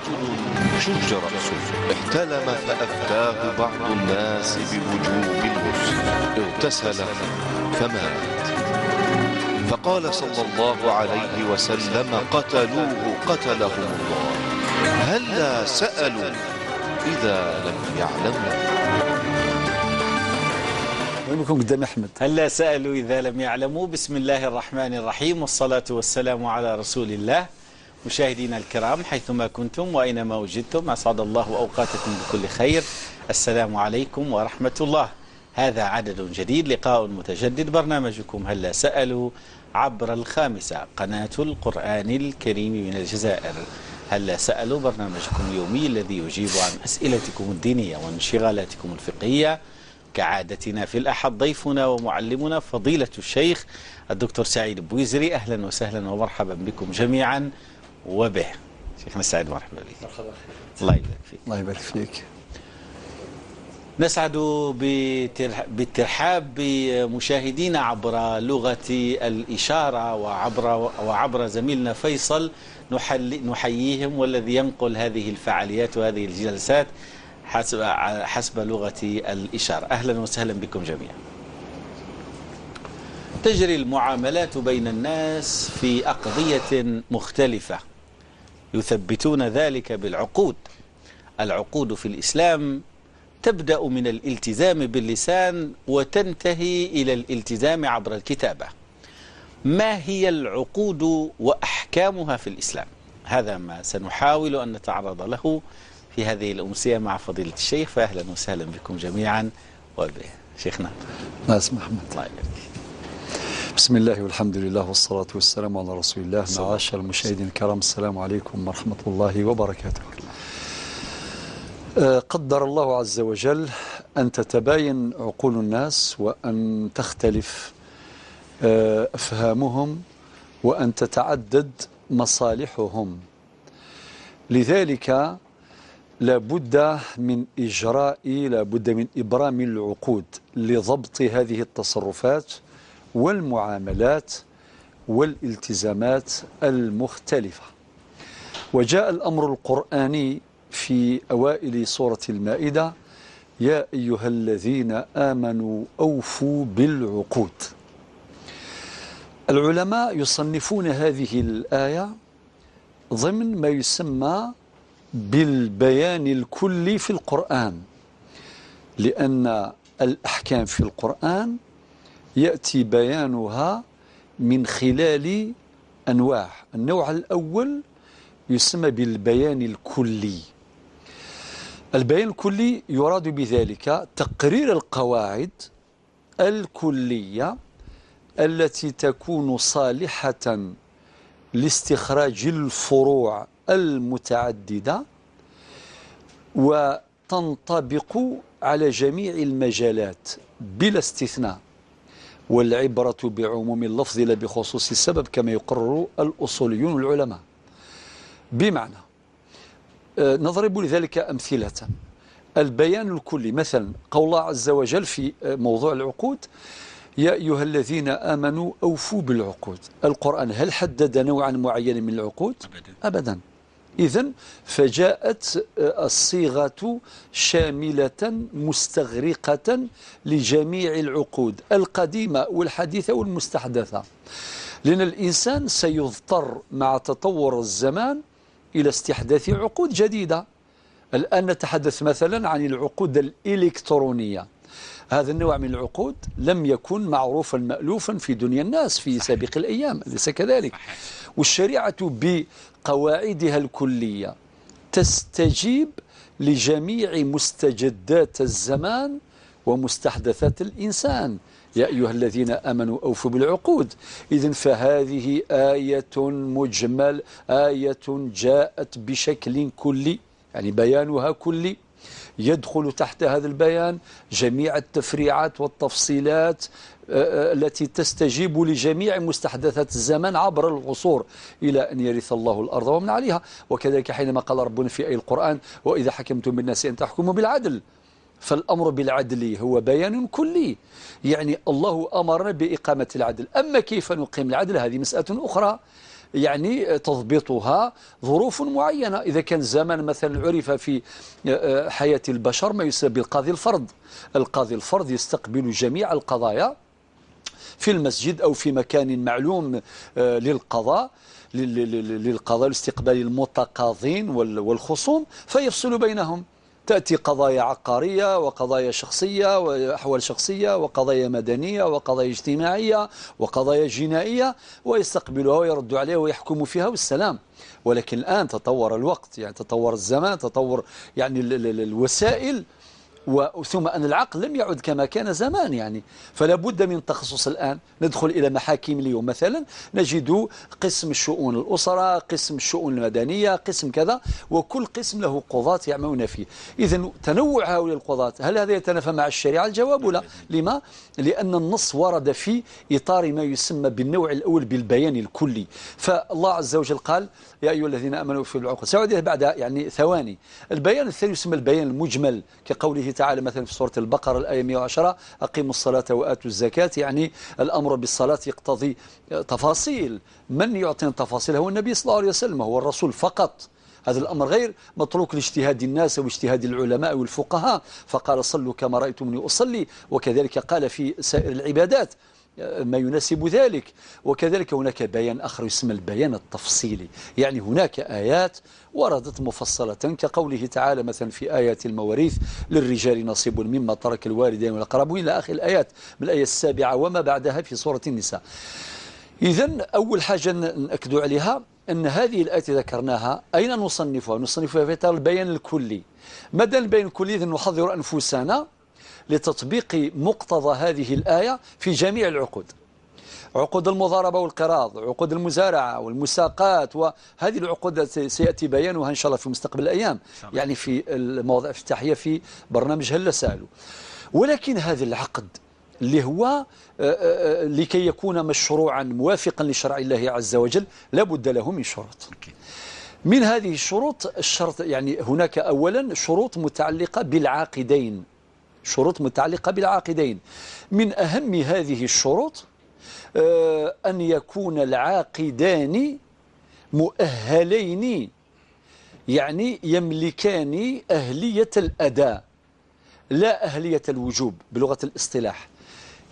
رجل شج رأسه، احتلم فأفتاه بعض الناس بوجوب الغسل، اغتسل فمات. فقال صلى الله عليه وسلم: قتلوه قتلهم الله، هلا سألوا إذا لم يعلموا. بكم قدام أحمد. هلا سألوا إذا لم يعلموا. بسم الله الرحمن الرحيم، والصلاة والسلام على رسول الله. مشاهدينا الكرام حيثما كنتم وأينما وجدتم، أسعد الله أوقاتكم بكل خير. السلام عليكم ورحمة الله. هذا عدد جديد، لقاء متجدد، برنامجكم هلا سألوا عبر الخامسة، قناة القرآن الكريم من الجزائر. هلا سألوا برنامجكم اليومي الذي يجيب عن أسئلتكم الدينية وانشغالاتكم الفقهية. كعادتنا في الأحد ضيفنا ومعلمنا فضيلة الشيخ الدكتور سعيد بويزري. أهلا وسهلا ومرحبا بكم جميعا وبه. شيخنا سعيد، مرحبا بك. مرحبا. الله يبارك فيك. الله يبارك فيك. نسعد بالترحاب بمشاهدينا عبر لغة الإشارة وعبر زميلنا فيصل، نحييهم، والذي ينقل هذه الفعاليات وهذه الجلسات حسب لغة الإشارة. أهلا وسهلا بكم جميعا. تجري المعاملات بين الناس في أقضية مختلفة، يثبتون ذلك بالعقود. العقود في الإسلام تبدأ من الالتزام باللسان وتنتهي إلى الالتزام عبر الكتابة. ما هي العقود وأحكامها في الإسلام؟ هذا ما سنحاول أن نتعرض له في هذه الأمسية مع فضيلة الشيخ. فأهلا وسهلا بكم جميعا وبه شيخنا. الله يسمح أحمد. الله يبارك. بسم الله والحمد لله والصلاة والسلام على رسول الله. معاشر المشاهدين الكرام، السلام عليكم ورحمة الله وبركاته. قدر الله عز وجل أن تتباين عقول الناس وأن تختلف أفهامهم وأن تتعدد مصالحهم، لذلك لابد من إجراء، لابد من إبرام العقود لضبط هذه التصرفات والمعاملات والالتزامات المختلفة. وجاء الأمر القرآني في أوائل سورة المائدة: يا أيها الذين آمنوا أوفوا بالعقود. العلماء يصنفون هذه الآية ضمن ما يسمى بالبيان الكلي في القرآن، لأن الأحكام في القرآن يأتي بيانها من خلال أنواع. النوع الأول يسمى بالبيان الكلي. البيان الكلي يراد بذلك تقرير القواعد الكلية التي تكون صالحة لاستخراج الفروع المتعددة وتنطبق على جميع المجالات بلا استثناء، والعبرة بعموم اللفظ لا بخصوص السبب كما يقرر الأصوليون العلماء. بمعنى نضرب لذلك أمثلة. البيان الكلي مثلا قول الله عز وجل في موضوع العقود: يا أيها الذين آمنوا أوفوا بالعقود. القرآن هل حدد نوعا معينا من العقود؟ أبدا. أبدا. إذن فجاءت الصيغة شاملة مستغرقة لجميع العقود القديمة والحديثة والمستحدثة، لأن الإنسان سيضطر مع تطور الزمان إلى استحداث عقود جديدة. الآن نتحدث مثلا عن العقود الإلكترونية. هذا النوع من العقود لم يكن معروفا مألوفا في دنيا الناس في سابق الأيام، أليس كذلك؟ والشريعة بقواعدها الكلية تستجيب لجميع مستجدات الزمان ومستحدثات الإنسان. يا أيها الذين آمنوا أوفوا بالعقود. إذن فهذه آية مجمل، آية جاءت بشكل كلي، يعني بيانها كلي، يدخل تحت هذا البيان جميع التفريعات والتفصيلات التي تستجيب لجميع مستحدثات الزمان عبر العصور إلى أن يرث الله الأرض ومن عليها. وكذلك حينما قال ربنا في أي القرآن: وإذا حكمتم بالناس أن تحكموا بالعدل. فالأمر بالعدل هو بيان كلي، يعني الله أمرنا بإقامة العدل. أما كيف نقيم العدل هذه مسألة أخرى. يعني تضبطها ظروف معينة. إذا كان زمان مثلا عرف في حياة البشر ما يسمى بالقاضي الفرد، القاضي الفرد يستقبل جميع القضايا في المسجد أو في مكان معلوم للقضاء، للقضاء لاستقبال المتقاضين والخصوم، فيفصل بينهم. تأتي قضايا عقارية وقضايا شخصية وأحوال شخصية وقضايا مدنية وقضايا اجتماعية وقضايا جنائية، ويستقبلها ويرد عليها ويحكم فيها والسلام. ولكن الآن تطور الوقت، يعني تطور الزمان، تطور يعني الوسائل، ثم أن العقل لم يعد كما كان زمان، يعني فلا بد من تخصص. الآن ندخل إلى محاكم اليوم مثلا نجد قسم الشؤون الأسرة، قسم الشؤون المدنية، قسم كذا، وكل قسم له قضاة يعملون فيه. إذن تنوع هؤلاء القضاة، هل هذا يتنافى مع الشريعة؟ الجواب لا. لما؟ لأن النص ورد في إطار ما يسمى بالنوع الأول بالبيان الكلي. فالله عز وجل قال يا أيها الذين آمنوا في العقود، سأعود بعد يعني ثواني. البيان الثاني يسمى البيان المجمل، كقوله تعالى مثلا في سورة البقرة الآية 110 أقيموا الصلاة وآتوا الزكاة. يعني الأمر بالصلاة يقتضي تفاصيل، من يعطينا التفاصيل هو النبي صلى الله عليه وسلم، هو الرسول فقط. هذا الأمر غير متروك لاجتهاد الناس واجتهاد العلماء والفقهاء، فقال صلوا كما رأيتموني أصلي، وكذلك قال في سائر العبادات ما يناسب ذلك. وكذلك هناك بيان آخر يسمى البيان التفصيلي، يعني هناك آيات وردت مفصلة كقوله تعالى مثلا في آيات المواريث للرجال نصيب مما ترك الوالدين والأقربون إلى آخر الآيات من الآية 7 وما بعدها في سورة النساء. إذن أول حاجة نأكد عليها أن هذه الآية ذكرناها أين نصنفها؟ نصنفها في إطار البيان الكلي. مدى البيان الكلي؟ إذن نحضر أنفسنا لتطبيق مقتضى هذه الآية في جميع العقود، عقود المضاربة والقراض، عقود المزارعة والمساقات، وهذه العقود سيأتي بيانها إن شاء الله في مستقبل الأيام، يعني في المواضيع الافتتاحية في برنامج هل سألوا. ولكن هذا العقد اللي هو لكي يكون مشروعا موافقا لشرع الله عز وجل لابد له من شروط. من هذه الشروط الشرط، يعني هناك أولا شروط متعلقة بالعاقدين، شروط متعلقة بالعاقدين. من أهم هذه الشروط أن يكون العاقدان مؤهلين، يعني يملكان أهلية الأداء لا أهلية الوجوب بلغة الاصطلاح.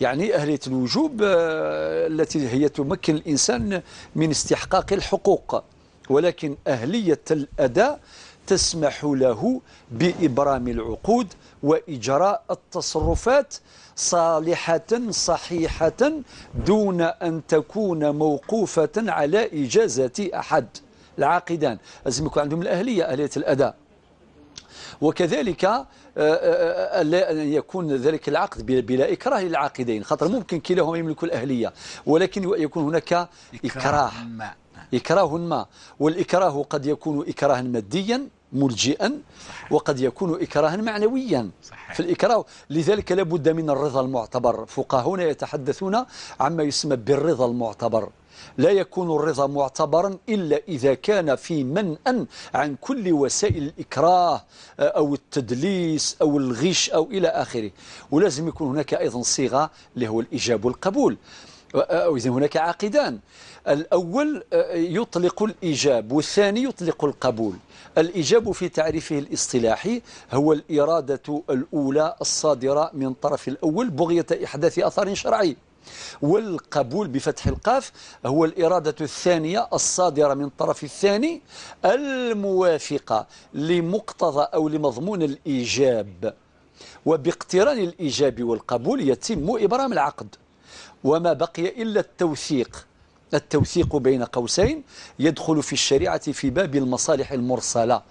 يعني أهلية الوجوب التي هي تمكن الإنسان من استحقاق الحقوق، ولكن أهلية الأداء تسمح له بإبرام العقود وإجراء التصرفات صالحة صحيحة دون أن تكون موقوفة على إجازة أحد. العاقدان لازم يكون عندهم الأهلية، أهلية الأداء. وكذلك أن يكون ذلك العقد بلا إكراه للعاقدين، خاطر ممكن كلاهما يملك الأهلية ولكن يكون هناك إكراه ما، إكراه ما، والإكراه قد يكون إكراها ماديا ملجئا، وقد يكون إكراها معنويا. في الإكراه لذلك لابد من الرضا المعتبر. فقهاؤنا يتحدثون عما يسمى بالرضا المعتبر. لا يكون الرضا معتبرا إلا إذا كان في منأ عن كل وسائل الإكراه أو التدليس أو الغش أو إلى آخره. ولازم يكون هناك أيضا صيغة اللي هو الإجاب والقبول. إذن هناك عاقدان، الأول يطلق الإيجاب والثاني يطلق القبول. الإيجاب في تعريفه الاصطلاحي هو الإرادة الأولى الصادرة من طرف الأول بغية إحداث أثر شرعي، والقبول بفتح القاف هو الإرادة الثانية الصادرة من الطرف الثاني الموافقة لمقتضى أو لمضمون الإيجاب. وباقتران الإيجاب والقبول يتم إبرام العقد، وما بقي إلا التوثيق. التوثيق بين قوسين يدخل في الشريعة في باب المصالح المرسلة،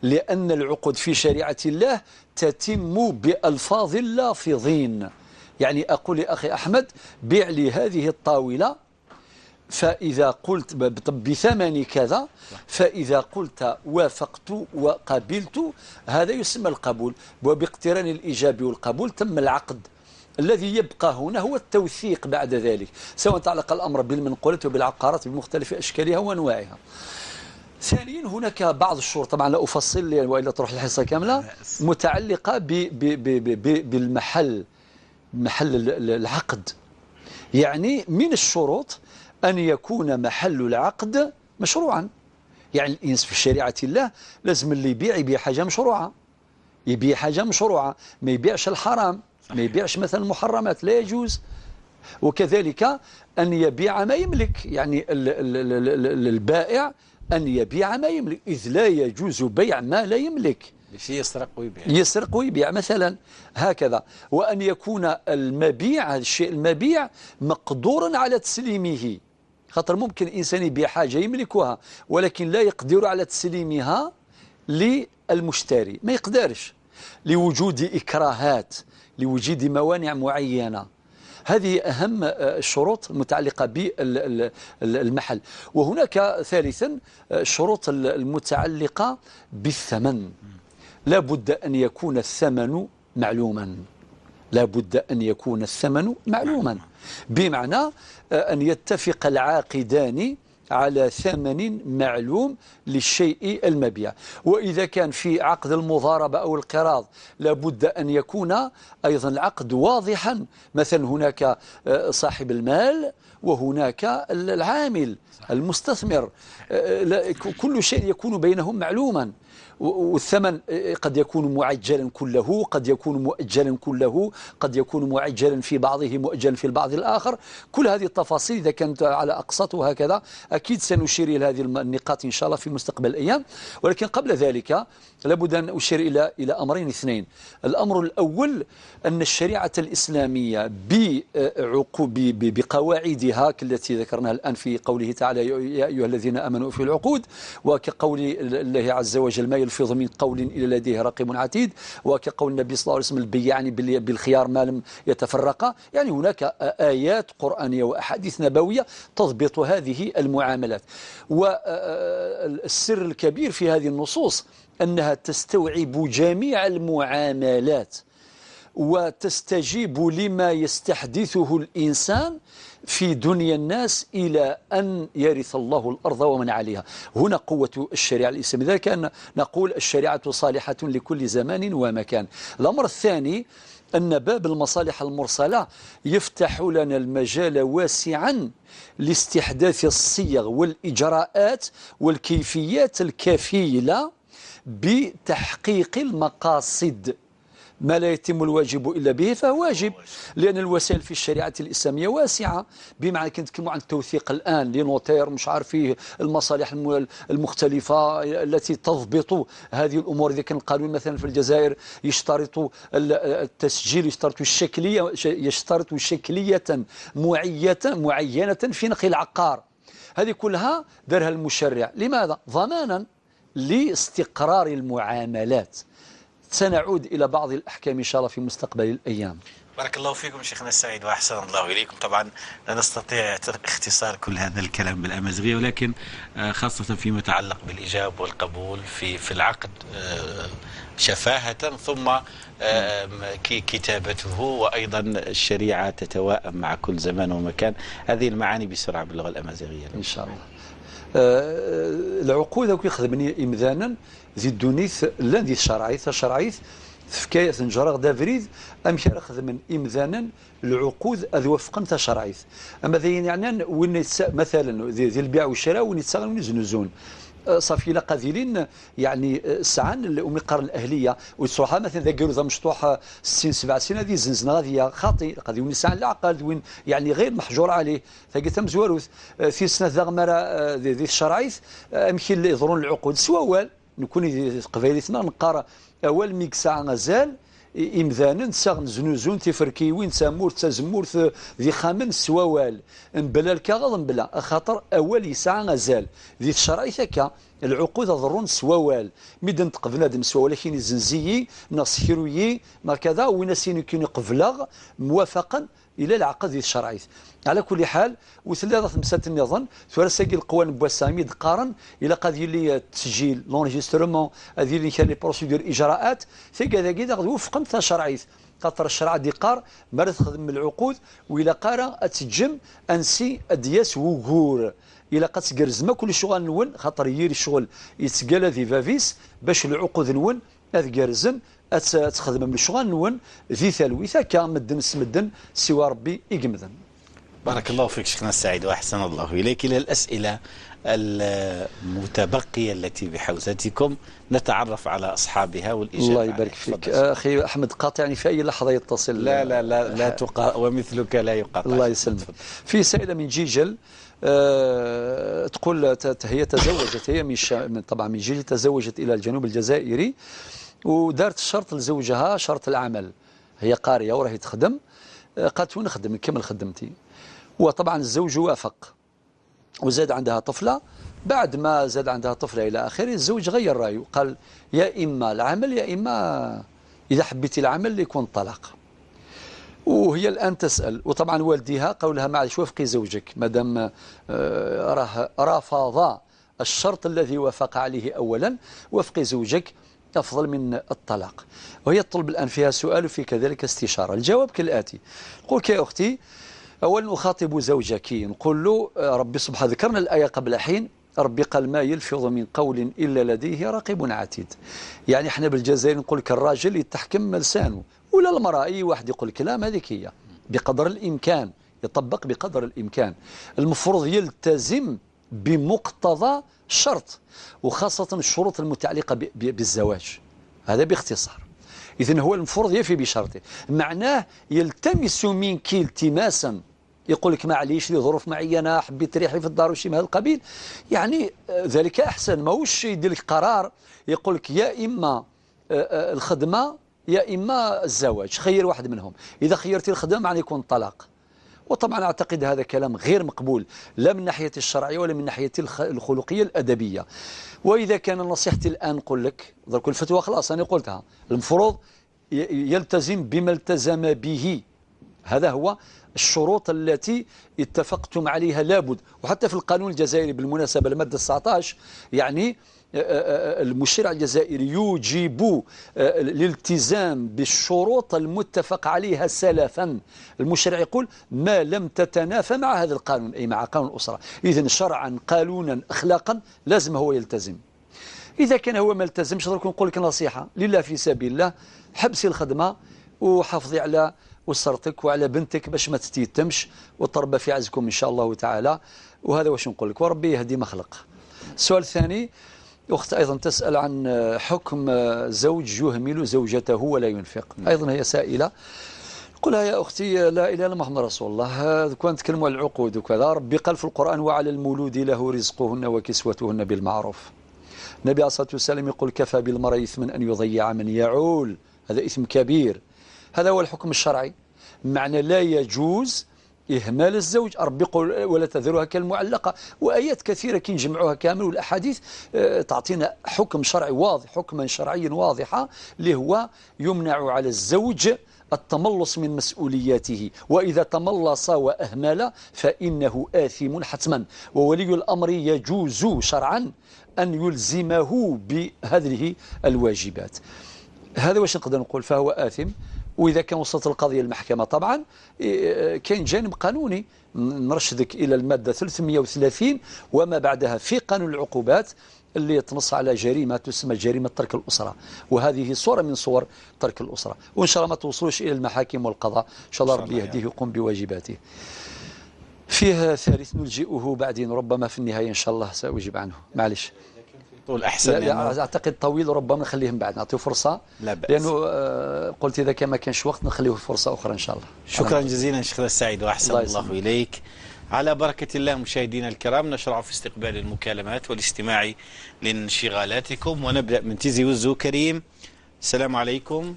لأن العقود في شريعة الله تتم بألفاظ اللافظين. يعني أقول لأخي أحمد بيع لي هذه الطاولة، فإذا قلت بثمن كذا، فإذا قلت وافقت وقبلت، هذا يسمى القبول. وباقتران الإيجاب والقبول تم العقد. الذي يبقى هنا هو التوثيق بعد ذلك، سواء تعلق الأمر بالمنقولات وبالعقارات بمختلف أشكالها وأنواعها. ثانيا هناك بعض الشروط، طبعا لا أفصل وإلا تروح الحصة كاملة، متعلقة بالمحل، محل العقد. يعني من الشروط أن يكون محل العقد مشروعا. يعني الإنس في شريعة الله لازم اللي يبيع يبيع حاجة مشروعة، يبيع حاجة مشروعة، ما يبيعش الحرام، ما يبيعش مثلا المحرمات، لا يجوز. وكذلك أن يبيع ما يملك، يعني البائع أن يبيع ما يملك، إذ لا يجوز بيع ما لا يملك. يسرق ويبيع، يسرق ويبيع مثلا هكذا. وأن يكون المبيع، هذا الشيء المبيع، مقدورا على تسليمه، خاطر ممكن إنسان يبيع حاجة يملكها ولكن لا يقدر على تسليمها للمشتري، ما يقدرش لوجود إكراهات، لوجود موانع معينة. هذه أهم الشروط المتعلقة بالمحل. وهناك ثالثا الشروط المتعلقة بالثمن. لا بد أن يكون الثمن معلوما، لا بد أن يكون الثمن معلوما، بمعنى أن يتفق العاقدان على ثمن معلوم للشيء المبيع. وإذا كان في عقد المضاربة أو القراض لابد أن يكون أيضا العقد واضحا، مثلا هناك صاحب المال وهناك العامل المستثمر، كل شيء يكون بينهم معلوما. والثمن قد يكون معجلا كله، قد يكون مؤجلا كله، قد يكون معجلا في بعضه مؤجلا في البعض الآخر. كل هذه التفاصيل إذا كانت على أقساط وهكذا أكيد سنشير إلى هذه النقاط إن شاء الله في مستقبل الأيام. ولكن قبل ذلك لابد أن أشير إلى أمرين اثنين. الأمر الأول أن الشريعة الإسلامية بقواعدها التي ذكرناها الآن في قوله تعالى يا أيها الذين آمنوا في العقود، وكقول الله عز وجل ما يلفظ من قول إلا لديه رقيب عتيد، وكقول النبي صلى الله عليه وسلم البيعان بالخيار ما لم يتفرقا. يعني هناك آيات قرآنية وأحاديث نبوية تضبط هذه المعاملات. والسر الكبير في هذه النصوص أنها تستوعب جميع المعاملات وتستجيب لما يستحدثه الإنسان في دنيا الناس إلى أن يرث الله الأرض ومن عليها. هنا قوة الشريعة الإسلامية، لذلك أن نقول الشريعة صالحة لكل زمان ومكان. الأمر الثاني أن باب المصالح المرسلة يفتح لنا المجال واسعا لاستحداث الصيغ والإجراءات والكيفيات الكفيلة بتحقيق المقاصد. ما لا يتم الواجب إلا به فهو واجب، لأن الوسائل في الشريعة الإسلامية واسعة. بمعنى كنتكلموا عن التوثيق الآن لنوتير مش عارف فيه المصالح المختلفة التي تضبط هذه الأمور. إذا كان القانون مثلا في الجزائر يشترط التسجيل، يشترط الشكلية، يشترط شكلية معينة في نقل العقار، هذه كلها دارها المشرع. لماذا؟ ضمانا لاستقرار المعاملات. سنعود إلى بعض الأحكام إن شاء الله في مستقبل الأيام. بارك الله فيكم شيخنا السعيد وأحسن الله إليكم. طبعا لا نستطيع اختصار كل هذا الكلام بالأمازيغية، ولكن خاصة فيما يتعلق بالإجاب والقبول في العقد شفاهة، ثم كتابته، وأيضا الشريعة تتواءم مع كل زمان ومكان. هذه المعاني بسرعة باللغة الأمازيغية إن شاء الله. العقود يخدمني إمذانا ذي الدونيث لان ذي الشرعيث الشرعيث تفكاية نجرغ دافريد أمشي خدمن إمذانا العقود أذ وفقا تشرعيث. أما ذي يعني وين مثلا ذي البيع والشراء وين يتساغن وين يزنزون صافي لا قذيلين يعني سعان الأمي قرن الأهلية وتصروحها مثلا ذا قالوا ذا مشطوح 60 7 سنين هذه زنزنة هذه خاطي قضي وين سعان العقل وين يعني غير محجور عليه ثاقي تم زواروث في سنة ذا غمرة ذي الشرعيث أمشي اللي يضرون العقود سوا وال نكون قبيلتنا نقرا أول ميك ساعة غزال إمذانا ساغن زنوزون تفركيوين تامور تزمور ذي خامن سواوال نبلا الكاغض نبلا خاطر أول يسعى غزال ذي الشرعي ثكا العقود ضرون سواوال ميدن تقبل بنادم سوا ولكن الزنزيي نصيرويي ما كذا وين كين قبلغ موافقا الى العقد ذي الشرعي. على كل حال وثلاثة خمسة النظام ثلاثة القوانين بوسامي قارن الى قضية لي التسجيل l'enregistrement هذه اللي كان les procédures اجراءات ثقة ذاك وفقا تشرعيث خاطر الشرع دي قار مرة تخدم العقود والى قارا اتجم انسي ادياس وغور الى قد تقرز ما كل شغل نون خاطر يير الشغل يتقال ذي فافيس باش العقود نون اذ تخدم من الشغل نون ذي ثلوي ثكا مدن سمدن سوى ربي يقمدن. بارك الله فيك شيخنا السعيد وأحسن الله إليك. إلى الأسئلة المتبقية التي بحوزتكم نتعرف على أصحابها والإجابة. الله يبارك فيك أخي أحمد، قاطعني في أي لحظة يتصل. لا لا لا لا تقا، ومثلك لا يقاطع. الله يسلمك. في سائلة من جيجل تقول هي تزوجت، هي من طبعا من جيجل، تزوجت إلى الجنوب الجزائري ودارت الشرط لزوجها، شرط العمل. هي قارية وراهي تخدم، قالت ونخدم نكمل خدمتي، وطبعا الزوج وافق وزاد عندها طفلة. بعد ما زاد عندها طفلة إلى آخره، الزوج غير رأيه، قال يا إما العمل يا إما إذا حبيتي العمل يكون طلاق. وهي الآن تسأل، وطبعا والديها قالوا لها معلش وافقي زوجك مادام راه رفض الشرط الذي وافق عليه أولا، وافقي زوجك أفضل من الطلاق. وهي تطلب الآن، فيها سؤال وفي كذلك استشارة. الجواب كالآتي: قلت يا أختي، أولا أخاطب زوجك، نقول له ربي سبحانه، ذكرنا الآية قبل حين، ربي قال ما يلفظ من قول إلا لديه رقيب عتيد. يعني احنا بالجزائر نقول لك الراجل يتحكم لسانه ولا المرأة، أي واحد يقول كلام هذيك هي بقدر الإمكان، يطبق بقدر الإمكان. المفروض يلتزم بمقتضى الشرط، وخاصة الشروط المتعلقة بالزواج. هذا باختصار. إذن هو المفروض يفي بشرطه، معناه يلتمس منك التماسا، يقول لك معليش لظروف معينة حبيت تريحي في الدار وشي من هذا القبيل، يعني ذلك أحسن. ماهوش يدير لك قرار يقول لك يا إما الخدمة يا إما الزواج، خير واحد منهم. إذا خيرتي الخدمة معناه يكون طلاق. وطبعا أعتقد هذا كلام غير مقبول، لا من ناحية الشرعية ولا من ناحية الخلقية الأدبية. وإذا كان نصيحتي الآن نقول لك درك الفتوى خلاص أنا قلتها، المفروض يلتزم بما التزم به. هذا هو الشروط التي اتفقتم عليها لابد. وحتى في القانون الجزائري بالمناسبة المادة 19، يعني المشرع الجزائري يوجب الالتزام بالشروط المتفق عليها سلفا. المشرع يقول ما لم تتنافى مع هذا القانون، أي مع قانون الأسرة. إذن شرعا قانونا أخلاقا لازم هو يلتزم. إذا كان هو ما التزمش، درك نقول لك نصيحة لله في سبيل الله، حبسي الخدمة وحافظي على أسرتك وعلى بنتك باش ما تتيتمش، وتربى في عزكم إن شاء الله تعالى. وهذا واش نقول لك، وربي يهدي ما خلق. السؤال الثاني، أخت أيضا تسأل عن حكم زوج يهمل زوجته ولا ينفق. أيضا هي سائلة. قلها يا أختي لا إله إلا محمد رسول الله، كون نتكلموا على العقود وكذا، ربي قال في القرآن وعلى المولود له رزقهن وكسوتهن بالمعروف. النبي عليه الصلاة والسلام يقول كفى بالمرء إثما أن يضيع من يعول، هذا إثم كبير. هذا هو الحكم الشرعي، معنى لا يجوز إهمال الزوج. ربي يقول ولا تذروها كالمعلقة، وآيات كثيرة كي نجمعوها كامل والأحاديث تعطينا حكم شرعي واضح، حكما شرعيا واضحا، اللي هو يمنع على الزوج التملص من مسؤولياته، وإذا تملص وأهمل فإنه آثم حتما، وولي الأمر يجوز شرعا أن يلزمه بهذه الواجبات. هذا واش نقدر نقول، فهو آثم. وإذا كان وصلت القضية المحكمة طبعا كاين جانب قانوني، نرشدك إلى المادة 330 وما بعدها في قانون العقوبات اللي تنص على جريمة تسمى جريمة ترك الأسرة، وهذه صورة من صور ترك الأسرة. وإن شاء الله ما توصلوش إلى المحاكم والقضاء، إن شاء الله ربي يهديه ويقوم بواجباته. فيه ثالث نلجئه بعدين، ربما في النهاية إن شاء الله سأجيب عنه، معلش طول أحسن. لا أعتقد طويل، ربما نخليه من بعد، نعطيه فرصة. لا بأس، لأنه قلت إذا كان ما كانش وقت نخليه فرصة أخرى إن شاء الله. شكرا جزيلا شيخنا السعيد وأحسن الله إليك. على بركة الله مشاهدينا الكرام، نشرع في استقبال المكالمات والاستماع لانشغالاتكم، ونبدأ من تيزي وزو. كريم، السلام عليكم.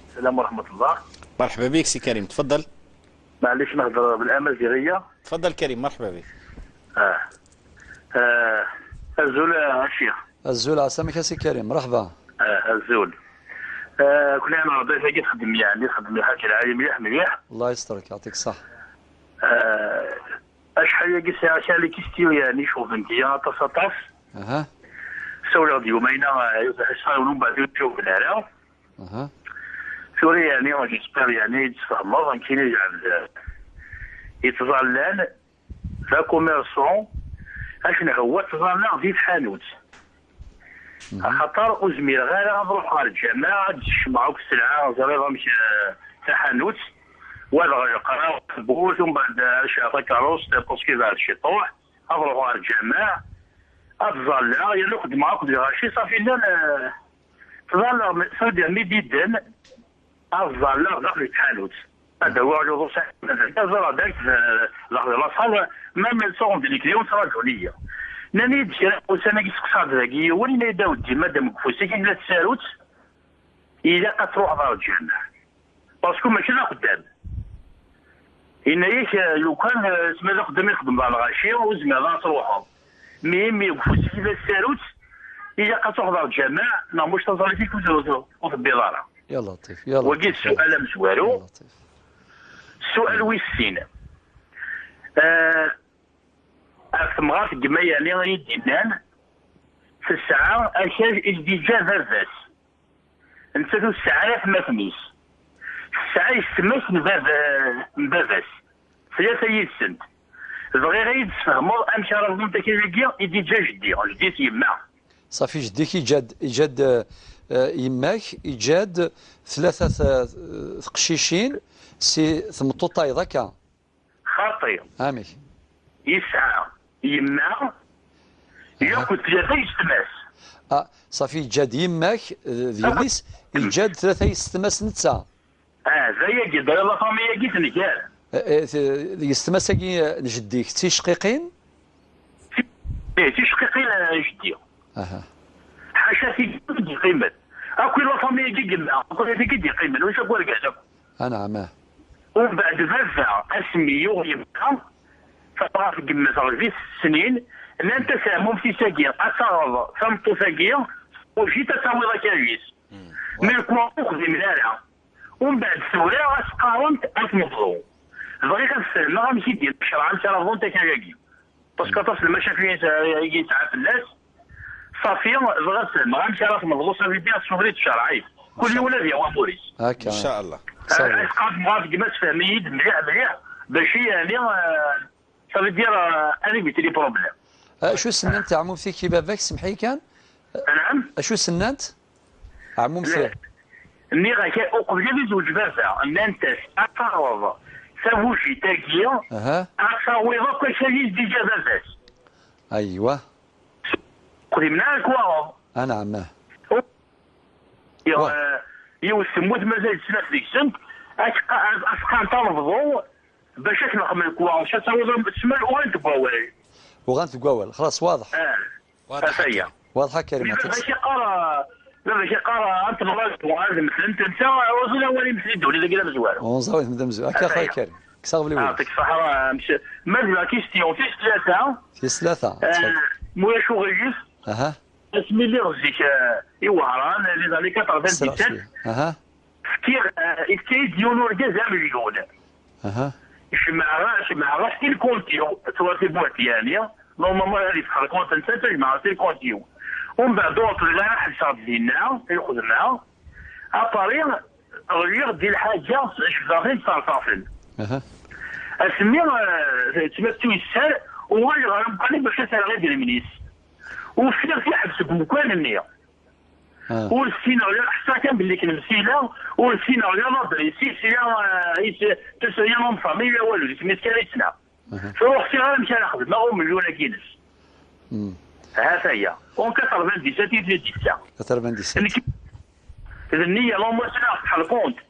السلام ورحمة الله. مرحبا بك سي كريم، تفضل. معليش نهضر بالأمازيغية. تفضل كريم، مرحبا بك. الزول الشيخ. الزول عسامك سي كريم، مرحبا. الزول. كنا انا ضيف كي تخدم، يعني تخدم الحاجة العالية مليح مليح. الله يسترك، يعطيك الصحة. اشحال كي ساعة les questions يعني شوف انت طاس طاس. اها. سولغ يومين يوم بعد تشوف العلا. اها. سوري يعني j'espère يعني تفهموا كاين يتظلل ذا commerçant اشنا هو تظلل في الحانوت. خاطر ازمير غير نروح على الجامعة تشمعوك السلعة زريضه مش تاع حانوت وهذا يقرا بوز ومن بعد شاف كاروس parce que بعد شي طوح اضرب على الجماع اتظل يا لو خدمة اخذ غاشي صافي لا تظل صافي ميديدن اتظل داخل الحانوت هذا هو جو تظل داك la salle même sont des clients تراجعوا ليا ناني ديال وسنة كيسقسا ذاكي ولينا يداو ديما دام كفوسي كي لا تساروت الا قتروح دار الجامع parce que ماشي لا قدام إن ياك لو كان سما ذا قدام يخدم على الغاشي وزما لا تروحو mais كفوسي كي لا تساروت الا قتروح دار الجامع نا مش تظل فيك وتبي دارا. يا لطيف يا لطيف. وقيت السؤال مسوالو السؤال ويسين ثمغات كما يعني يدينان في الساعة أشاج إجديجا فافاس انت الساعة ثما الساعة يسمس نبافاس ثلاثة يسنت بغي غير تفهموا أمشي راه انت كي يديجا جدي جديت يما صافي جديك يجاد يماك يجاد ثلاثة تقشيشين سي ثمطوطة هكا خاطي امي يسعى يما ياكل ثلاثة يستماس صافي جاد يماك دياليس يجاد ثلاثة يستماس نتا ذا يجي la famille كي تنكال يستماس كي نجديك تي شقيقين تي شقيقين جدي حاشا تي قيمة اكل la famille كي قمة اكل كي قيمة واش اقول لك نعم ومن بعد فافا اسمي يبقى فطرا في قمة في سنين لان تساهموا في ساقية أصغر فمطو ساقية وجيت تساوي كاجيس من الكوا خذي من هذا ومن بعد الثورة أسقارنت أتمضو بغي كنفهم ما غنمشي ديال الشرع مشى راه فونتا كاجي parce que تصل المشاكل يسعى في الناس صافي بغا تفهم غنمشي راه تمضو صافي بيان سوفريت الشرعي كل ولاد يا موريس هكا ان شاء الله اسقاط مغادي ما تفهمي مليح مليح باش يعني صافي دير انا قلت les problèmes. شو سننت عمومتي كي باباك سمحي كان؟ نعم شو سننت؟ عمومتي ني غا قبل يزوج بابا نانتاس اطاوض سافوشي تاكيا اصاويض كل شيء déjà باباس ايوا قدمنا الكواغ نعم يوسموت مازال سنة في ديك السنت اسقان تنفضو باش تنقم الكواغ باش تصاوض تسمى وغان تبواول وغان تبواول خلاص واضح واضح واضحة كريمة باش يقرا باش يقرا انت مرات مثل انت وزن اولي مثل الدولي ذاك مزوار وزن مثل مزوار هكا خويا كريم كسر لي يعطيك الصحة مازال كيستيون في ثلاثة في ثلاثة مويا شو غيس اها اسمي اللي غزيك إيوهران لي زاني 97 اها فكي ديونو ركاز مليون اها شمع غا ال compte توا في boîte يعني normalement هذه تدخل compte انت تجمع في ال compte ومن بعد دوط لا حساب ديالنا الخدمة اباري غير ديال الحاجة شفاغين صافين اها اسمي تما تيسر وغير غنبقى باش نسال غير ديال المنيس وفي حبس بمكان النية والسينا حتى كان باللي كنمسيلا والسينا غير بريسي سيا تسيا نون فاميليا والو سميت كان فروح سي غير مشى ناخذ ما هو مليون كينس هذا هي اون 97 97 اذا النية لو سنة ال compte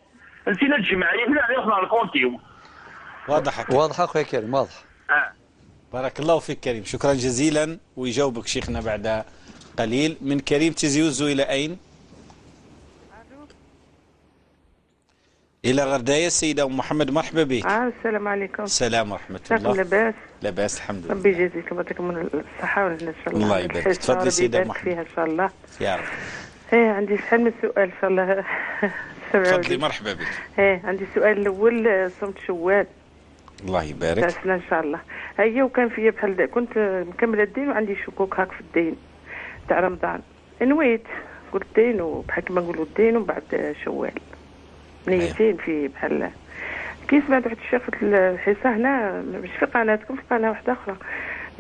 نسينا الجمعية لا ياخذ على ال compte. واضح واضح اخويا كريم واضح. بارك الله فيك كريم، شكرا جزيلا. ويجاوبك شيخنا بعد قليل. من كريم تيزي وزو إلى أين؟ إلى غرداية. السيدة أم محمد مرحبا بك. السلام عليكم. السلام ورحمة الله. لاباس؟ لاباس الحمد لله. ربي يجازيكم ويعطيكم الصحة والهنا إن شاء الله. الله يبارك. تفضلي سيدة أم محمد. فيها إن شاء الله. يا رب. إيه عندي شحال من سؤال إن شاء الله. تفضلي مرحبا بك. إيه عندي السؤال الأول، صمت شوال. الله يبارك. تاع إن شاء الله. هي وكان فيا بحال كنت مكملة الدين وعندي شكوك هاك في الدين تاع رمضان. نويت قلت الدين وبحال كما نقولوا الدين ومن بعد شوال. نيتين في بحال كي سمعت واحد الشيخ في الحصة هنا، مش في قناتكم، في قناة واحدة اخرى،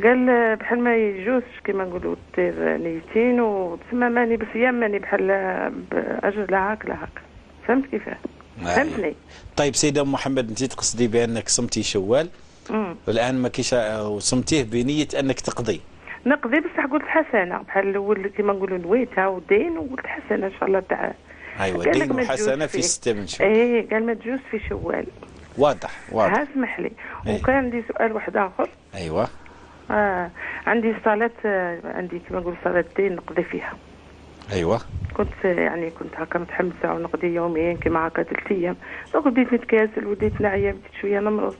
قال بحال ما يجوزش كما نقولوا دير نيتين وتسمى ماني بصيام ماني بحال باجر لا هاك لا هاك. فهمت كيفاه؟ فهمتني؟ طيب سيدة أم محمد، أنت تقصدي بأنك صمتي شوال والآن ما كيش، وصمتيه بنية أنك تقضي. نقضي، بصح قلت حسنة بحال الأول كيما نقولوا نويتها ودين، وقلت حسنة إن شاء الله تاع. أيوة، دين وحسنة في 6 من شوال. إيه، قال ما تجوز في شوال. واضح واضح. ها اسمح لي. أيه. وكان عندي سؤال واحد آخر. أيوة. عندي صلاة، عندي كما نقول صلاة الدين نقضي فيها. أيوة. كنت يعني كنت هكا متحمسة ونقضي يومين كما هكا 3 أيام، donc بديت نتكاسل وديت نعيا، بديت شوية نمرض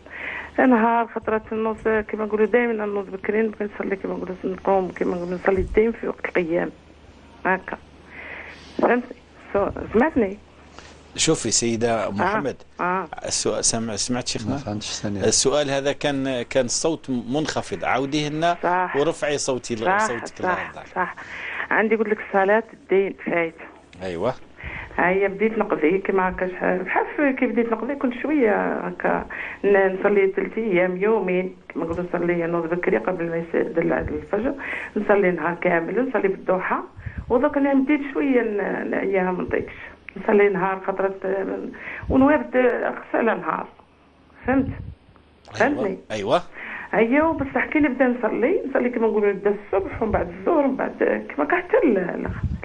نهار خطرات النوض كما نقولوا دائما نوض بكري نبغي نصلي كما نقولوا نقوم كما نقولوا نصلي الدين في وقت القيام هكا. فهمتني؟ سمعتني؟ شوفي سيدة محمد، السؤال سمعت شيخنا؟ ما فهمتش. السؤال هذا كان الصوت منخفض، عاوديه لنا ورفعي صوتي صوتك. صح صح. عندي قلت لك صلاة الدين فايت. ايوه. هيا بديت نقضي كما هكا بحال كي بديت نقضي كنت شوية هكا نصلي 3 ايام يومين كما نقولوا، نصلي نوض بكري قبل ما يدلع الفجر، نصلي نهار كامل، نصلي بالضحى. ودوك انا بديت شوية نعيا ما نطيقش نصلي نهار خطرات ونوابد على نهار. فهمت؟ فهمتني؟ ايوه ايوا. بصح كي نبدا نصلي كما نقولوا نبدا الصبح ومن بعد الظهر ومن بعد كما حتى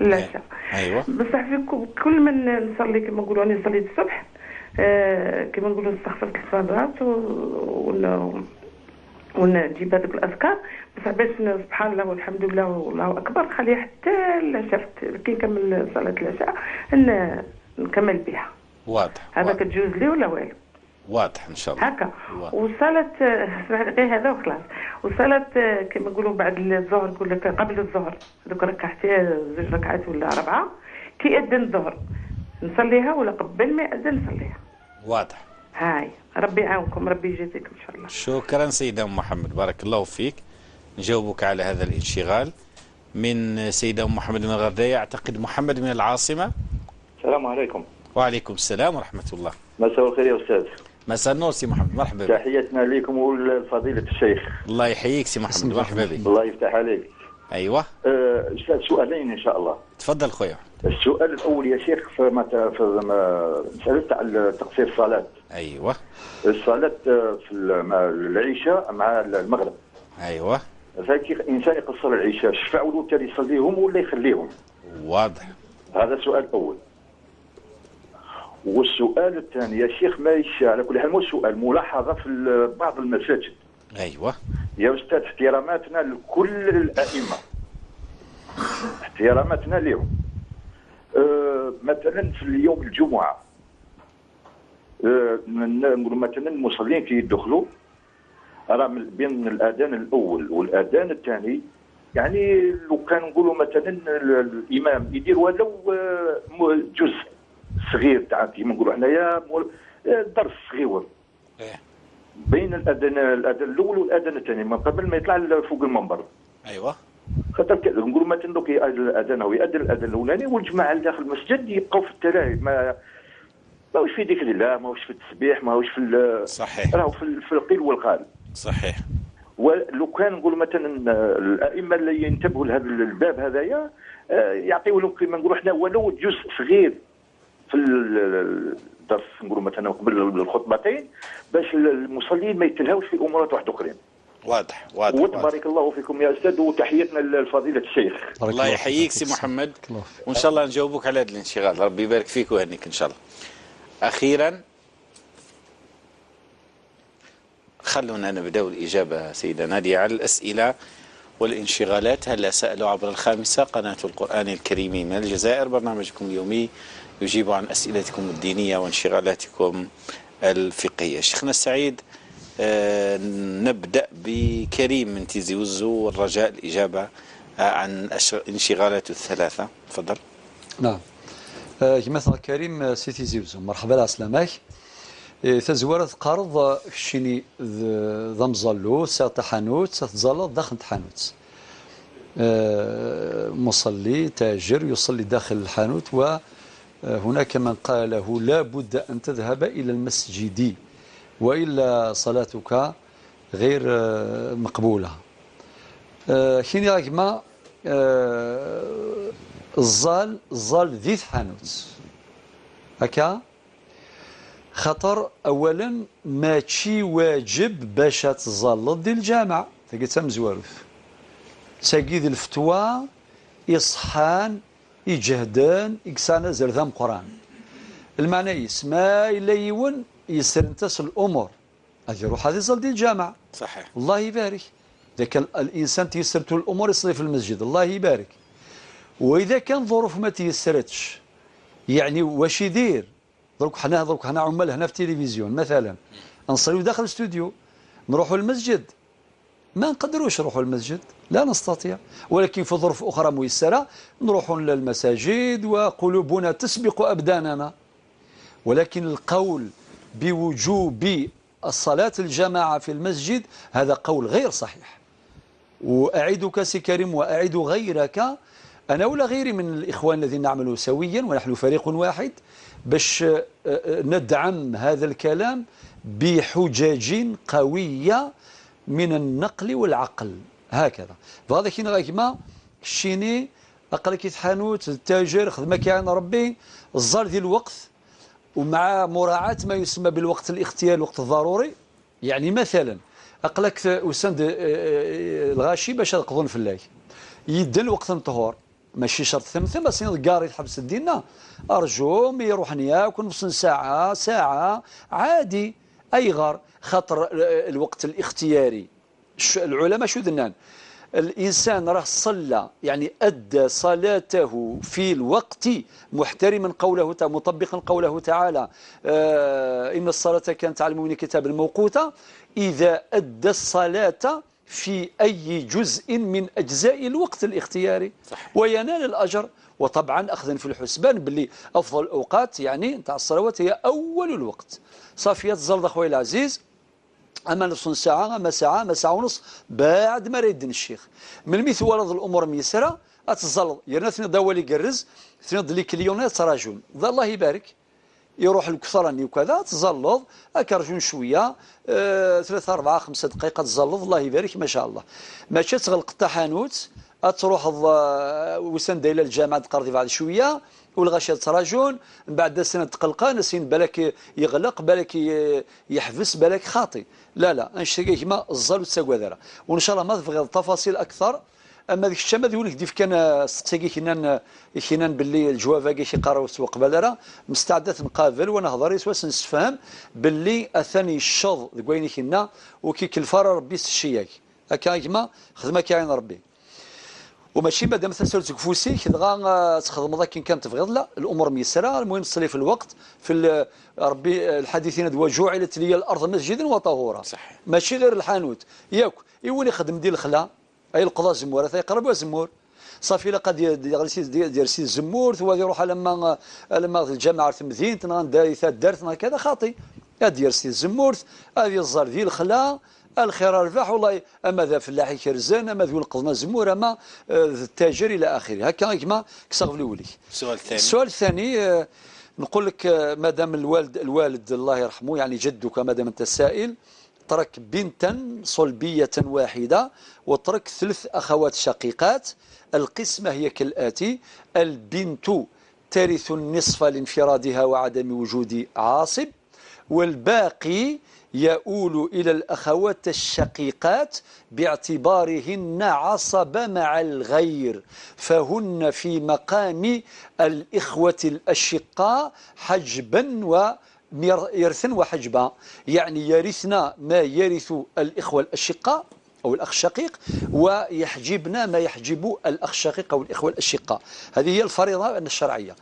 العشاء. ايوا. بصح في كل ما نصلي كما نقولوا انا صليت الصبح كما نقولوا نستغفر 3 مرات ونجيب هذوك الاذكار، بصح باش سبحان الله والحمد لله والله اكبر خليها حتى العشاء، كي نكمل صلاة العشاء نكمل بها. واضح. هذا كتجوز لي ولا والو؟ واضح ان شاء الله هكا. وصلاة غير هذا وخلاص. وصلاة كما نقولوا بعد الظهر، نقول لك قبل الظهر دوك ركعتين 2 ركعات ولا 4، كي يأذن الظهر نصليها ولا قبل ما يأذن نصليها. واضح. هاي ربي يعاونكم، ربي يجازيكم ان شاء الله. شكرا سيدة أم محمد، بارك الله فيك. نجاوبك على هذا الانشغال من سيدة أم محمد من الغردية. أعتقد محمد من العاصمة. السلام عليكم. وعليكم السلام ورحمة الله. مساء الخير يا أستاذ. مساء النور سي محمد، مرحبا بك. تحياتنا لكم ولفضيلة الشيخ. الله يحييك سي محمد، مرحبا بك. الله يفتح عليك. أيوه. أستاذ سؤالين إن شاء الله. تفضل خويا. السؤال الأول يا شيخ في مسألة تاع تقصير الصلاة. أيوه. الصلاة في العشاء مع المغرب. أيوه. فكي الإنسان يقصر العشاء شفع له يصليهم ولا يخليهم؟ واضح. هذا السؤال الأول. والسؤال الثاني يا شيخ، ماهيش على كل حال مو سؤال، ملاحظة في بعض المساجد. ايوه. يا استاذ احتراماتنا لكل الائمة، احتراماتنا لهم. مثلا في اليوم الجمعة، نقول مثلا المصلين كي يدخلوا راه بين الاذان الاول والاذان الثاني، يعني لو كان نقولوا مثلا الامام يدير ولو جزء صغير تاع كيما نقولوا حنايا درس صغير بين الاذان الاول والاذان الثاني من قبل ما يطلع فوق المنبر. ايوه. خاطر نقولوا مثلا دوك الاذان هو يأذن الاذان الاولاني والجماعة اللي داخل المسجد يبقاو في التلاهي، ماهوش في ذكر الله، ماهوش في التسبيح، ماهوش في صحيح، راهو في القيل والقال. صحيح. ولو كان نقولوا مثلا الائمة اللي ينتبهوا لهذا الباب هذايا يعطيو لهم كيما نقولوا حنا ولو جزء صغير في الدرس، نقولوا مثلا قبل الخطبتين، باش المصلين ما يتلهوش في امورات واحد اخرين. واضح واضح. وتبارك الله فيكم يا استاذ، وتحياتنا لفضيلة الشيخ. الله يحييك سي محمد، وان شاء الله نجاوبك على هذا الانشغال. ربي يبارك فيك ويهنيك ان شاء الله. اخيرا خلونا نبداو الاجابة سيده ناديه على الاسئلة والانشغالات. هلا سالوا عبر الخامسة قناة القران الكريم من الجزائر، برنامجكم اليومي يجيب عن أسئلتكم الدينية وانشغالاتكم الفقهية. شيخنا السعيد، نبدأ بكريم من تيزي وزو، والرجاء الإجابة عن انشغالاته الثلاثة. تفضل. نعم. كما كريم سي تيزي وزو، مرحبا على سلامك. تزوارة قرض شيني ذا مزالو ساعة حانوت ستزالو داخل حانوت. مصلي تاجر يصلي داخل الحانوت، و هناك من قال له لا بد أن تذهب إلى المسجد وإلا صلاتك غير مقبولة. كاين راكما الزال ذي حانوت هكا. خطر اولا ماشي واجب باش تزلط ديال الجامع تلقى تمزوارث تاكيد الفتوى إصحان يجهدان إكسانا زرذام قران المعنى يسمى إلا يون يسرنتس الأمور هذه يروح هذه يصلي الجامع. صحيح. الله يبارك. إذا كان الإنسان تيسرته الأمور يصلي في المسجد الله يبارك. وإذا كان ظروف ما تيسرتش يعني واش يدير؟ درك حنا عمال هنا في التلفزيون مثلا نصليو داخل الاستوديو نروحوا للمسجد ما نقدروش نروحوا للمسجد لا نستطيع، ولكن في ظروف أخرى ميسرة نروحوا للمساجد وقلوبنا تسبق أبداننا. ولكن القول بوجوب الصلاة الجماعة في المسجد هذا قول غير صحيح. وأعدك سي كريم وأعد غيرك أنا ولا غيري من الإخوان الذين نعمل سويا ونحن فريق واحد باش ندعم هذا الكلام بحجج قوية من النقل والعقل هكذا. فهذا كاين غير الشيني أقل كي تحانوت التاجر خدمة كيعين ربي الزار ديال الوقت ومع مراعاة ما يسمى بالوقت الاختياري الوقت الضروري. يعني مثلا أقلك وسند الغاشي باش يقضون في اللاك يدن وقت الطهور ماشي شرط ثم بس الكار يتحبس دينا أرجو ما يروح نياك نص ساعة ساعة عادي أي غار خاطر الوقت الاختياري. العلماء شو دنان الإنسان راه صلى يعني أدى صلاته في الوقت محترما قوله مطبقا قوله تعالى إن الصلاة كانت على المؤمنين كتابا موقوتا. إذا أدى الصلاة في أي جزء من أجزاء الوقت الاختياري صحيح. وينال الأجر. وطبعا أخذا في الحسبان باللي أفضل الأوقات يعني نتاع الصلوات هي أول الوقت. صافية تزلط أخوي العزيز أما نص ساعة أما ساعة أما ساعة ونص بعد ما يدن الشيخ من مثل ولد الأمور ميسرة أتزلط يرنا ثني داولي قرز ثني لي كليونات راجل الله يبارك يروح الكثراني وكذا تزلط أكرجون شوية 3 4 5 دقائق تزلط الله يبارك ما شاء الله. ماشي تغلق التحانوت تروح وسان دايله الجامعة تقرضي بعد شوية والغاشي تراجون من بعد سنة تقلقان سين بالك يغلق بالك يحبس بالك خاطي لا لا نشتري كيما الزال وتساكوا وان شاء الله ما تبغي التفاصيل اكثر. اما ديك الشيء ما يقول لك ديف كان سقسيكي كينان باللي الجوافه كي يقراو السوق قبل راه مستعدة نقابل ونهضر يسواس نسفهم باللي اثاني الشظ كويني كنا وكي كلفار ربي الشياك هكا كيما خدمة كاين ربي وماشي مادام تسالتك فوسيك دغا تخدم ذاك كان تبغيض لا الامور ميسرة. المهم تصلي في الوقت في ربي الحديثين دوا جعلت لي الارض مسجدا وطهورا. صحيح. ماشي غير الحانوت ياك يولي خدم ديال الخلا اي القضاء زمور يقرب زمور صافي لا قد ديال سي الزمور ثوا يروح لما الجامعة في مدينة دارت كذا خاطي ديال سي الزمور هذه الزار ديال الخلا الخير الربح والله اما ذا فلاح يكرزن اما ذو القضنا زمور اما التاجر الى اخره هكا كما كسغف لولي. السؤال الثاني السؤال الثاني نقول لك مادام الوالد الله يرحمه يعني جدك مادام انت السائل ترك بنتا صلبية واحدة وترك 3 أخوات شقيقات. القسمة هي كالآتي: البنت ترث النصف لانفرادها وعدم وجود عاصب، والباقي يؤول إلى الأخوات الشقيقات باعتبارهن عصب مع الغير، فهن في مقام الإخوة الأشقاء حجبا وإرثا وحجبا، يعني يرثنا ما يرث الإخوة الأشقاء أو الأخ الشقيق، ويحجبنا ما يحجب الأخ الشقيق أو الإخوة الأشقاء. هذه هي الفريضة الشرعية.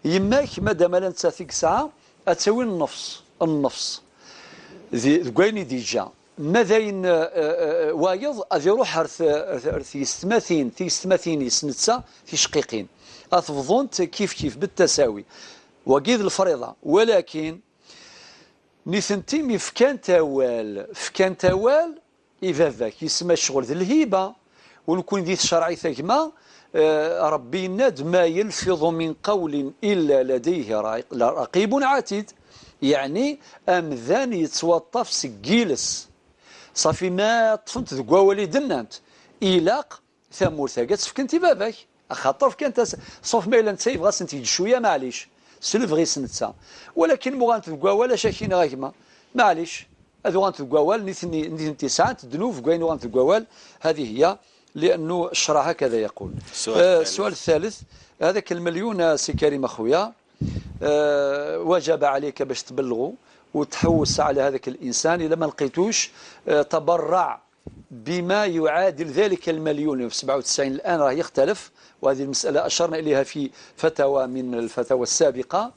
يماك مادام لا نتساثيك ساعة أتساوي النفس النفس ذكويني ديجا ماذا ين وايض أذي يروح يستماثين تيستماثين يسنتسا تيشقيقين أتفضونت كيف كيف بالتساوي وقيد الفريضة. ولكن نيثنتي فكان تاوال فكان تاوال إفافاك يسمى الشغل ذي الهيبة ونكون ذي الشرعي ثكما ربي ند ما يلفظ من قول إلا لديه رقيب عتيد، يعني أمذان يتوطف سجيلس صافي ما طفنت ذكوا ولي دنانت إلاق ثمور ثاقات فكنتي باباك خاطر فكنت صوف ما إلا نتسيف غاس انت شوية معليش سلفغي سنتسا ولكن مغانت ولا شاكين غاكما معليش هذو غانت القوال نيثني تسعة دنوف كاين غانت القوال. هذه هي لأنه الشرع هكذا يقول. السؤال الثالث هذاك المليون سي كريم أخويا وجب عليك باش تبلغه وتحوس على هذاك الإنسان، إذا ما لقيتوش تبرع بما يعادل ذلك المليون. في 97 الآن راه يختلف، وهذه المسألة أشرنا إليها في فتاوى من الفتاوى السابقة،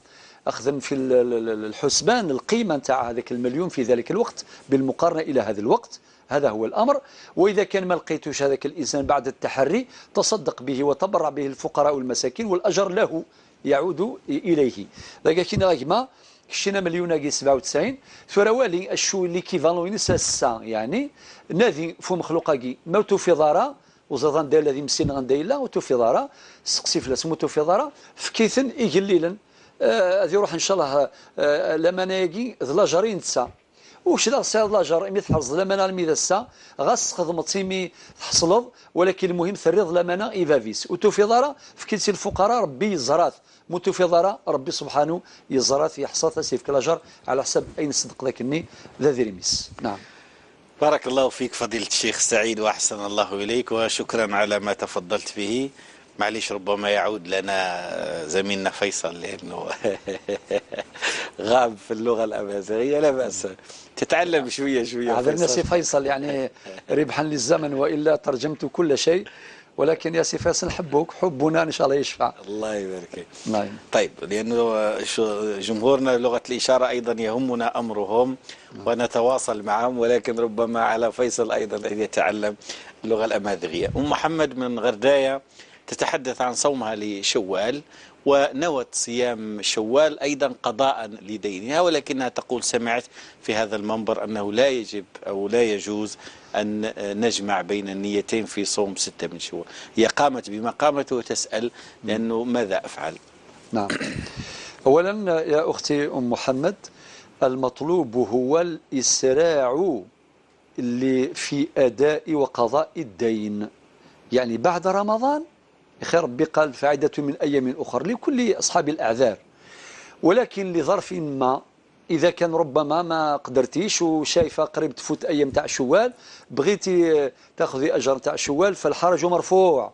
أخذا في الحسبان القيمة نتاع هذاك المليون في ذلك الوقت بالمقارنة إلى هذا الوقت. هذا هو الأمر. وإذا كان ما لقيتوش هذاك الإنسان بعد التحري تصدق به وتبرع به الفقراء والمساكين والأجر له يعود إليه. لكن راكما شينا مليون 97 ثروالي الشو اللي كيفالون ينسى يعني نادي فو مخلوقه موتو في ضارة وزادان داير الذي مسين غندايلا وتو في ضارة سقسي فلاس موتو في ضارة فكيثن يقليلا غادي يروح ان شاء الله لما نايقي ذلا نتسا وش لا سير لاجر مي تحرز لمنا الميدسا غاس خدمت مي تحصلض، ولكن المهم ثريض لمنا ايفافيس وتو في ضارة فكيتي الفقراء ربي يزرات موتو في ضارة ربي سبحانه يزرات يحصات سيف لاجر على حسب اين صدق ذاك ذا ذريميس. نعم. بارك الله فيك فضيلة الشيخ سعيد وأحسن الله إليك وشكرا على ما تفضلت به. معليش ربما يعود لنا زميلنا فيصل لأنه غاب في اللغة الأمازيغية، لا بأس تتعلم شوية شوية. عذرنا سي فيصل يعني ربحا للزمن وإلا ترجمت كل شيء، ولكن يا سي فيصل نحبوك حبنا إن شاء الله يشفع. الله يبارك فيك. طيب لأنه جمهورنا لغة الإشارة أيضا يهمنا أمرهم ونتواصل معهم، ولكن ربما على فيصل أيضا أن يتعلم اللغة الأمازيغية. أم محمد من غرداية تتحدث عن صومها لشوال ونوت صيام شوال أيضا قضاء لدينها، ولكنها تقول سمعت في هذا المنبر أنه لا يجب أو لا يجوز أن نجمع بين النيتين في صوم 6 من شوال. هي قامت بما قامت وتسأل لأنه ماذا أفعل؟ نعم. أولا يا أختي أم محمد المطلوب هو الإسراع اللي في أداء وقضاء الدين، يعني بعد رمضان خير ربي قال فعدة من أيام أخرى لكل أصحاب الأعذار، ولكن لظرف ما إذا كان ربما ما قدرتيش وشايفة قريب تفوت أيام تاع شوال بغيتي تاخذي أجر تاع شوال فالحرج مرفوع،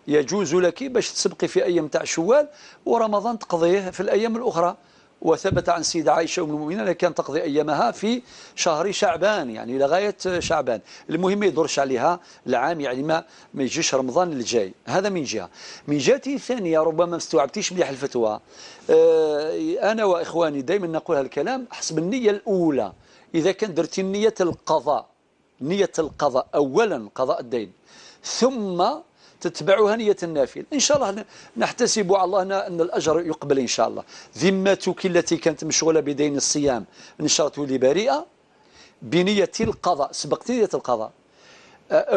يجوز لك باش تسبقي في أيام تاع شوال ورمضان تقضيه في الأيام الأخرى. وثبت عن سيدة عائشة أم المؤمنين أنها كانت تقضي أيامها في شهر شعبان، يعني لغاية شعبان. المهم ما يدورش عليها العام، يعني ما يجيش رمضان الجاي. هذا من جهة. من جهة ثانية ربما ما استوعبتيش مليح الفتوى. أنا وإخواني دائما نقول هالكلام حسب النية الأولى. إذا كان درتي نية القضاء، نية القضاء أولا قضاء الدين، ثم تتبعها نية النافل، إن شاء الله نحتسب على الله أن الأجر يقبل إن شاء الله. ذمتك التي كانت مشغولة بدين الصيام إن شاء الله تولي بريئة بنية القضاء، سبقت نية القضاء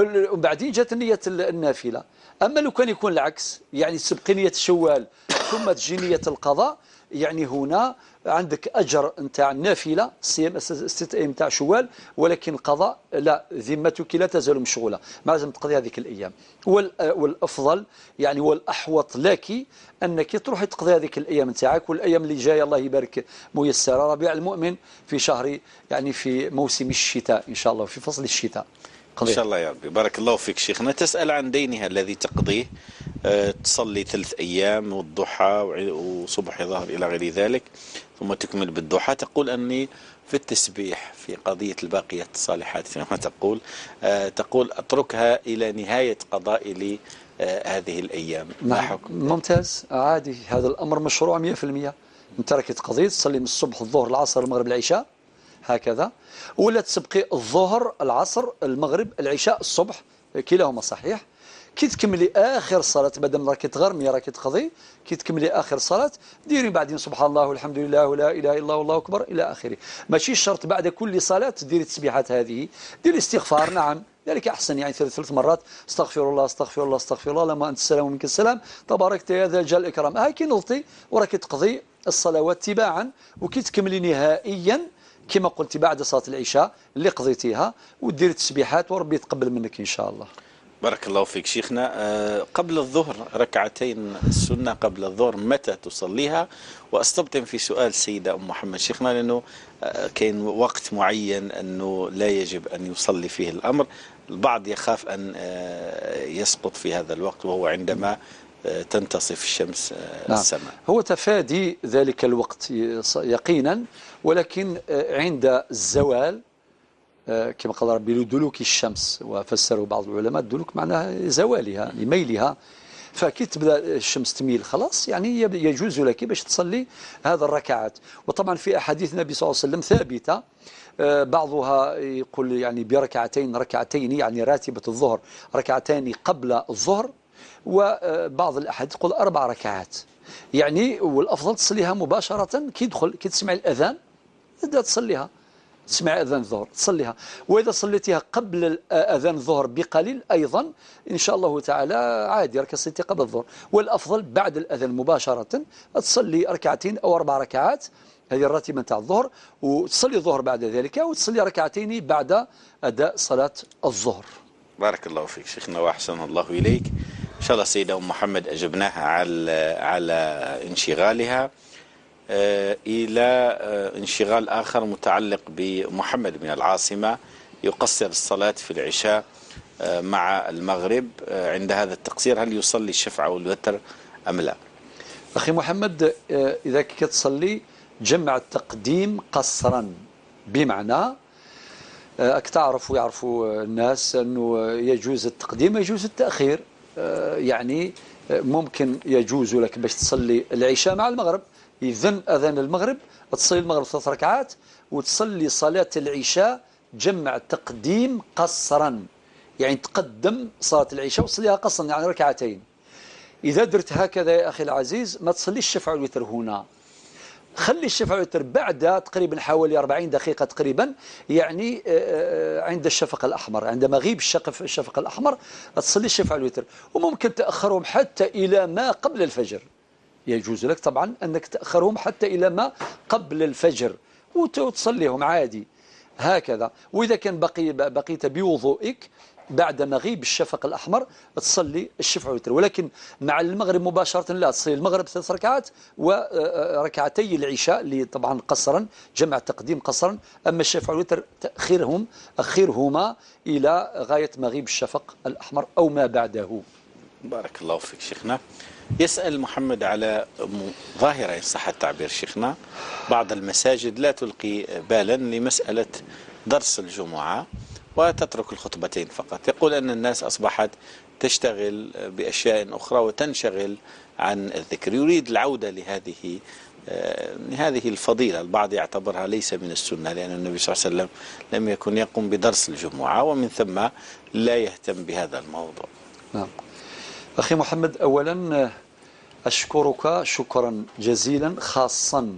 وبعدين جات نية النافلة. أما لو كان يكون العكس، يعني تسبقي نية الشوال ثم تجي نية القضاء، يعني هنا عندك أجر نتاع النافلة صيام 6 أيام نتاع شوال، ولكن القضاء لا، ذمتك لا تزال مشغولة، ما لازم تقضي هذيك الأيام. والأفضل يعني والأحوط لك أنك تروحي تقضي هذيك الأيام نتاعك، والأيام اللي جاية الله يبارك ميسرة، ربيع المؤمن في شهر يعني في موسم الشتاء إن شاء الله، في فصل الشتاء. إن شاء الله يا ربي. بارك الله فيك شيخنا. تسأل عن دينها الذي تقضيه، تصلي 3 أيام والضحى وصبح ظهر إلى غير ذلك ثم تكمل بالضحى. تقول أني في التسبيح في قضية الباقية الصالحات كما تقول، تقول أتركها إلى نهاية قضائي لهذه الأيام. ما حكم؟ ممتاز، عادي، هذا الأمر مشروع 100%. أنت راك تقضي تصلي من الصبح الظهر العصر المغرب العشاء هكذا، ولا تسبقي الظهر العصر المغرب العشاء الصبح، كلاهما صحيح. كي تكملي اخر صلاه، مادام راكي تغرمي راكي تقضي، كي تكملي اخر صلاه ديري بعدين سبحان الله والحمد لله ولا اله الا الله والله اكبر الى اخره. ماشي شرط بعد كل صلاه ديري التسبيحات هذه، ديري استغفار، نعم ذلك احسن، يعني 3 مرات استغفر الله استغفر الله استغفر الله، لما انت السلام ومنك السلام تباركت يا ذا الجلال والاكرام. هاي كي نضتي وراكي تقضي الصلوات تباعا، وكي تكملي نهائيا كما قلت بعد صلاة العشاء اللي قضيتيها وديري التسبيحات وربي يتقبل منك إن شاء الله. بارك الله فيك شيخنا. قبل الظهر ركعتين السنة قبل الظهر متى تصليها؟ وأستبطن في سؤال السيدة أم محمد شيخنا، لأنه كاين وقت معين أنه لا يجب أن يصلي فيه الأمر، البعض يخاف أن يسقط في هذا الوقت وهو عندما تنتصف الشمس. نعم. السماء. هو تفادي ذلك الوقت يقينا، ولكن عند الزوال كما قال ربي لدلوك الشمس، وفسره بعض العلماء الدلوك معناها زوالها لميلها، فكي تبدا الشمس تميل خلاص يعني يجوز لك باش تصلي هذا الركعات. وطبعا في احاديث النبي صلى الله عليه وسلم ثابتة، بعضها يقول يعني بركعتين ركعتين، يعني راتبه الظهر ركعتين قبل الظهر، وبعض الاحاديث تقول 4 ركعات يعني، والافضل تصليها مباشرة كي يدخل، كي تسمع الاذان تبدا تصليها، تسمع أذان الظهر تصليها، وإذا صليتيها قبل أذان الظهر بقليل أيضا إن شاء الله تعالى عادي، راك صليتي قبل الظهر. والأفضل بعد الأذان مباشرة تصلي ركعتين أو 4 ركعات، هذه الراتبة نتاع الظهر، وتصلي الظهر بعد ذلك، وتصلي ركعتين بعد أداء صلاة الظهر. بارك الله فيك شيخنا وأحسن الله إليك. إن شاء الله سيدة أم محمد أجبناها على انشغالها. إلى انشغال آخر متعلق بمحمد من العاصمة، يقصر الصلاة في العشاء مع المغرب، عند هذا التقصير هل يصلي الشفع والوتر أم لا؟ أخي محمد، إذا كتصلي جمع التقديم قصرا، بمعنى أك تعرف ويعرفوا الناس أنه يجوز التقديم يجوز التأخير، يعني ممكن يجوز لك باش تصلي العشاء مع المغرب، إذن أذان المغرب تصلي المغرب 3 ركعات وتصلي صلاة العشاء جمع تقديم قصرا، يعني تقدم صلاة العشاء وتصليها قصرا يعني ركعتين. إذا درت هكذا يا أخي العزيز ما تصليش الشفع والوتر هنا، خلي الشفع والوتر بعد تقريبا حوالي 40 دقيقة تقريبا، يعني عند الشفق الأحمر، عند مغيب الشفق الأحمر تصلي الشفع والوتر، وممكن تأخرهم حتى إلى ما قبل الفجر. يجوز لك طبعا أنك تأخرهم حتى إلى ما قبل الفجر وتصليهم عادي هكذا. وإذا كان بقيت بوضوئك بعد مغيب الشفق الأحمر تصلي الشفع والوتر، ولكن مع المغرب مباشرة لا، تصلي المغرب 3 ركعات وركعتي العشاء اللي طبعا قصرا، جمع تقديم قصرا. أما الشفع والوتر تأخيرهم أخرهما إلى غاية مغيب الشفق الأحمر أو ما بعده. بارك الله فيك شيخنا. يسأل محمد على ظاهرة إن صح التعبير شيخنا، بعض المساجد لا تلقي بالا لمسألة درس الجمعة وتترك الخطبتين فقط. يقول أن الناس أصبحت تشتغل بأشياء أخرى وتنشغل عن الذكر، يريد العودة لهذه الفضيلة. البعض يعتبرها ليس من السنة لأن النبي صلى الله عليه وسلم لم يكن يقوم بدرس الجمعة ومن ثم لا يهتم بهذا الموضوع. نعم أخي محمد، أولا أشكرك شكرا جزيلا خاصا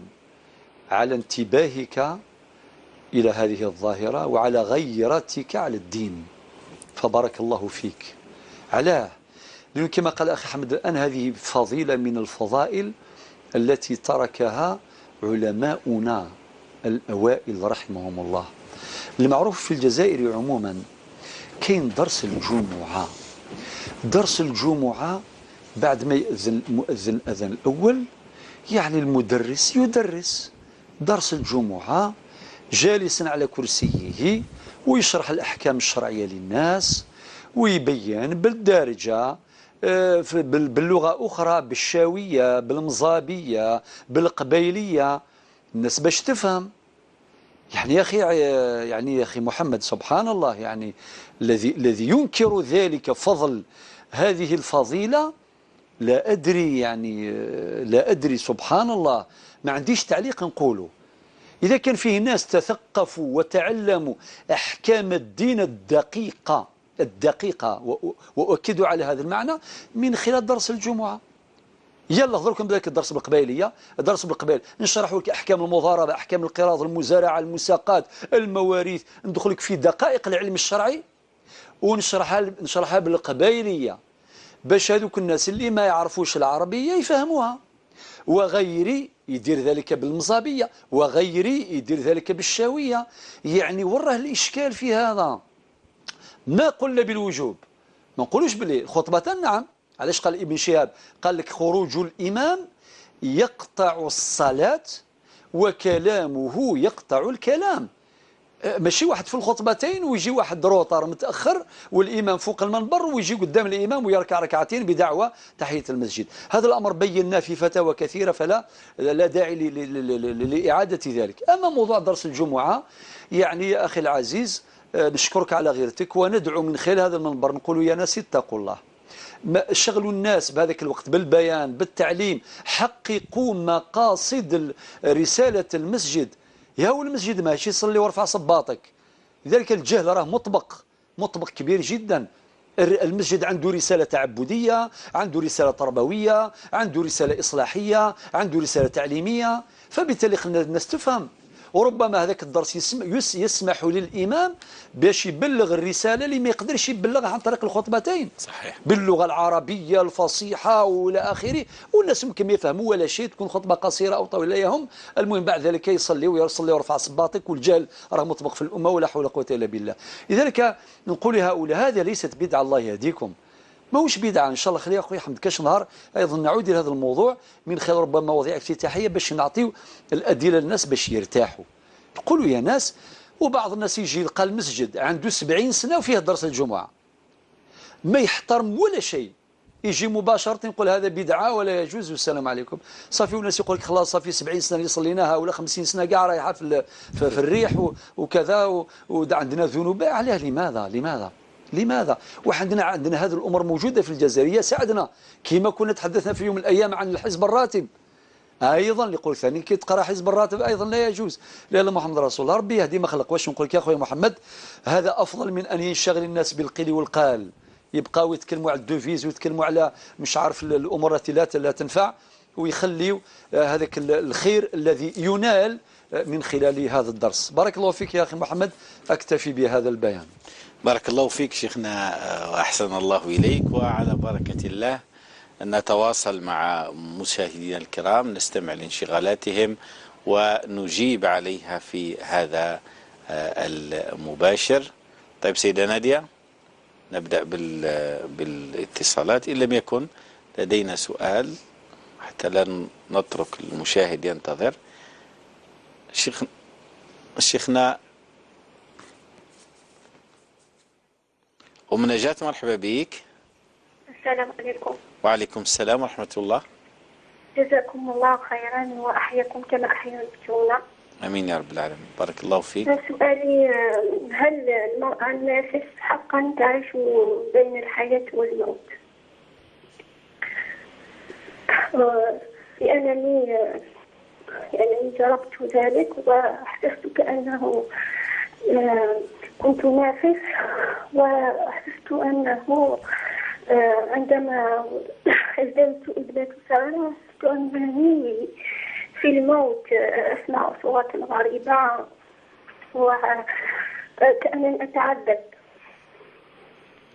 على انتباهك إلى هذه الظاهرة وعلى غيرتك على الدين، فبارك الله فيك. علاه، لأن كما قال أخي حمد الآن هذه فضيلة من الفضائل التي تركها علماؤنا الأوائل رحمهم الله. المعروف في الجزائر عموما كاين درس الجمعة، درس الجمعة بعد ما يأذن المؤذن الأذان الأول، يعني المدرس يدرس درس الجمعة جالسا على كرسيه ويشرح الأحكام الشرعية للناس ويبين بالدارجة، باللغة أخرى، بالشاوية، بالمزابية، بالقبيلية، الناس باش تفهم. يعني يا أخي، يعني يا أخي محمد سبحان الله، يعني الذي ينكر ذلك فضل هذه الفضيلة لا أدري، يعني لا أدري سبحان الله، ما عنديش تعليق نقوله. إذا كان فيه ناس تثقفوا وتعلموا أحكام الدين الدقيقة الدقيقة، وأؤكد على هذا المعنى من خلال درس الجمعة. يلا دركم ذلك الدرس بالقبائلية، الدرس بالقبائل نشرح لك أحكام المضاربة، أحكام القراض، المزارعة، المساقات، المواريث، ندخلك في دقائق العلم الشرعي ونشرحها نشرحها بالقبائلية باش هذوك الناس اللي ما يعرفوش العربية يفهموها. وغيري يدير ذلك بالمزابية، وغيري يدير ذلك بالشاوية. يعني وراه الإشكال في هذا؟ ما قلنا بالوجوب، ما نقولوش باللي الخطبتان نعم. علاش قال ابن شهاب؟ قال لك خروج الإمام يقطع الصلاة وكلامه يقطع الكلام. ماشي واحد في الخطبتين ويجي واحد روطر متأخر والإمام فوق المنبر ويجي قدام الإمام ويركع ركعتين بدعوة تحية المسجد. هذا الأمر بيناه في فتاوى كثيرة، فلا لا داعي لإعادة ذلك. أما موضوع درس الجمعة، يعني يا أخي العزيز نشكرك على غيرتك، وندعو من خلال هذا المنبر نقول يا ناس اتقوا الله، شغلوا الناس بهذاك الوقت بالبيان بالتعليم، حققوا مقاصد رسالة المسجد. يا هو المسجد ماشي صلي وارفع صباطك. لذلك الجهل راه مطبق، مطبق كبير جدا. المسجد عنده رسالة تعبدية، عنده رسالة تربوية، عنده رسالة إصلاحية، عنده رسالة تعليمية، فبالتالي خلينا الناس تفهم. وربما هذاك الدرس يسمح للإمام باش يبلغ الرسالة اللي ما يقدرش يبلغها عن طريق الخطبتين. صحيح. باللغة العربية الفصيحة وإلى آخره، والناس ممكن ما يفهموا ولا شيء، تكون خطبة قصيرة أو طويلة يهم. المهم بعد ذلك يصلي ويصلي ويرفع صباطك، والجهل راه مطبق في الأمة ولا حول ولا قوة إلا بالله. لذلك نقول لهؤلاء هذا ليست بدعة، الله يهديكم، ماهوش بدعة. إن شاء الله خليها أخوي حمد كاش نهار أيضا نعود إلى هذا الموضوع من خلال ربما مواضيع افتتاحية باش نعطيو الأدلة للناس باش يرتاحوا. نقولوا يا ناس، وبعض الناس يجي يلقى المسجد عنده 70 سنة وفيه درس الجمعة، ما يحترم ولا شيء، يجي مباشرة يقول هذا بدعة ولا يجوز والسلام عليكم. صافي، والناس يقول لك خلاص صافي 70 سنة اللي صليناها ولا 50 سنة كاع رايحة في الريح وكذا وعندنا ذنوب. علاه؟ لماذا؟ لماذا؟ لماذا؟ وعندنا عندنا هذه الأمور موجودة في الجزائرية. ساعدنا كما كنا تحدثنا في يوم من الأيام عن الحزب الراتب أيضا، اللي يقول ثاني كي تقرأ حزب الراتب أيضا لا يجوز. لا لا، محمد رسول الله، ربي يهدي ما خلق. واش نقول لك يا خويا محمد، هذا أفضل من أن ينشغل الناس بالقيل والقال، يبقاو يتكلموا على ال devise ويتكلموا على مش عارف الأمور التي لا تنفع، ويخليوا هذاك الخير الذي ينال من خلال هذا الدرس. بارك الله فيك يا أخي محمد، أكتفي بهذا البيان. بارك الله فيك شيخنا وأحسن الله إليك. وعلى بركة الله نتواصل مع مشاهدينا الكرام، نستمع لانشغالاتهم ونجيب عليها في هذا المباشر. طيب سيدة نادية، نبدأ بالاتصالات إن لم يكن لدينا سؤال حتى لا نترك المشاهد ينتظر. شيخنا أم نجاة، مرحبا بك. السلام عليكم. وعليكم السلام ورحمة الله. جزاكم الله خيرا وأحياكم كما أحييتونا. أمين يا رب العالمين، بارك الله فيك. سؤالي، هل المرأة النافس حقا تعيش بين الحياة والموت؟ لأنني جربت ذلك وأحسست كأنه كنت نافس، وأحسست أنه عندما ازددت إبنة صغيرة أحسست أنني في الموت، أسمع أصوات غريبة وكأنني أتعذب.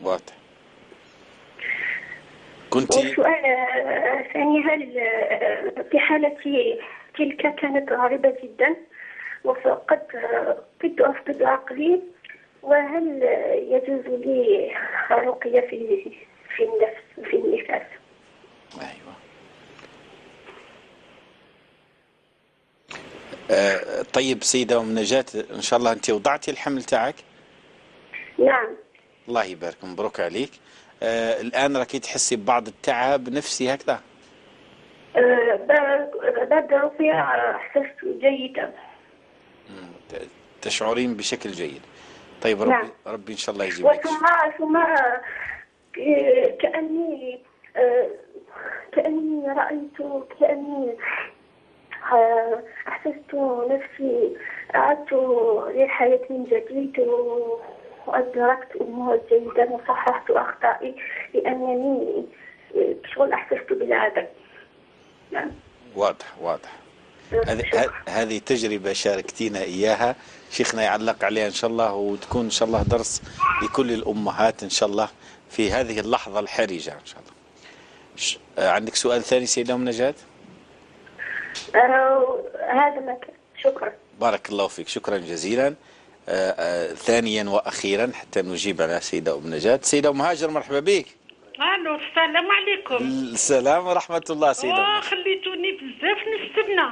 واضح. كنت والسؤال الثاني، هل في حالتي تلك كانت غريبة جدا وقد كنت أفقد عقلي، وهل يجوز لي الرقية في النفس في النفاس؟ أيوة. طيب سيدة أم نجاة، إن شاء الله أنت وضعتي الحمل تاعك؟ نعم. الله يبارك، مبروك عليك. الآن راكي تحسي ببعض التعب نفسي هكذا؟ بعد الرقية أحسست جيدا. تشعرين بشكل جيد. طيب ربي، نعم. ربي إن شاء الله يجيب لك. ثم كأني رأيت، كأني أحسست نفسي عدت للحياة من جديد وأدركت أمور جيدا وصححت أخطائي، لأنني شغل أحسست بالعدم. نعم. واضح واضح. هذه تجربة شاركتينا إياها، شيخنا يعلق عليها إن شاء الله، وتكون إن شاء الله درس لكل الأمهات إن شاء الله في هذه اللحظة الحرجة إن شاء الله. عندك سؤال ثاني سيدة أم نجاة؟ هذا ما كان، شكرا. بارك الله فيك، شكرا جزيلا. ثانيا وأخيرا حتى نجيب على سيدة أم نجاة. سيدة أم هاجر مرحبا بك. الو السلام عليكم. السلام ورحمة الله سيدة. خليتوني بزاف نستنى.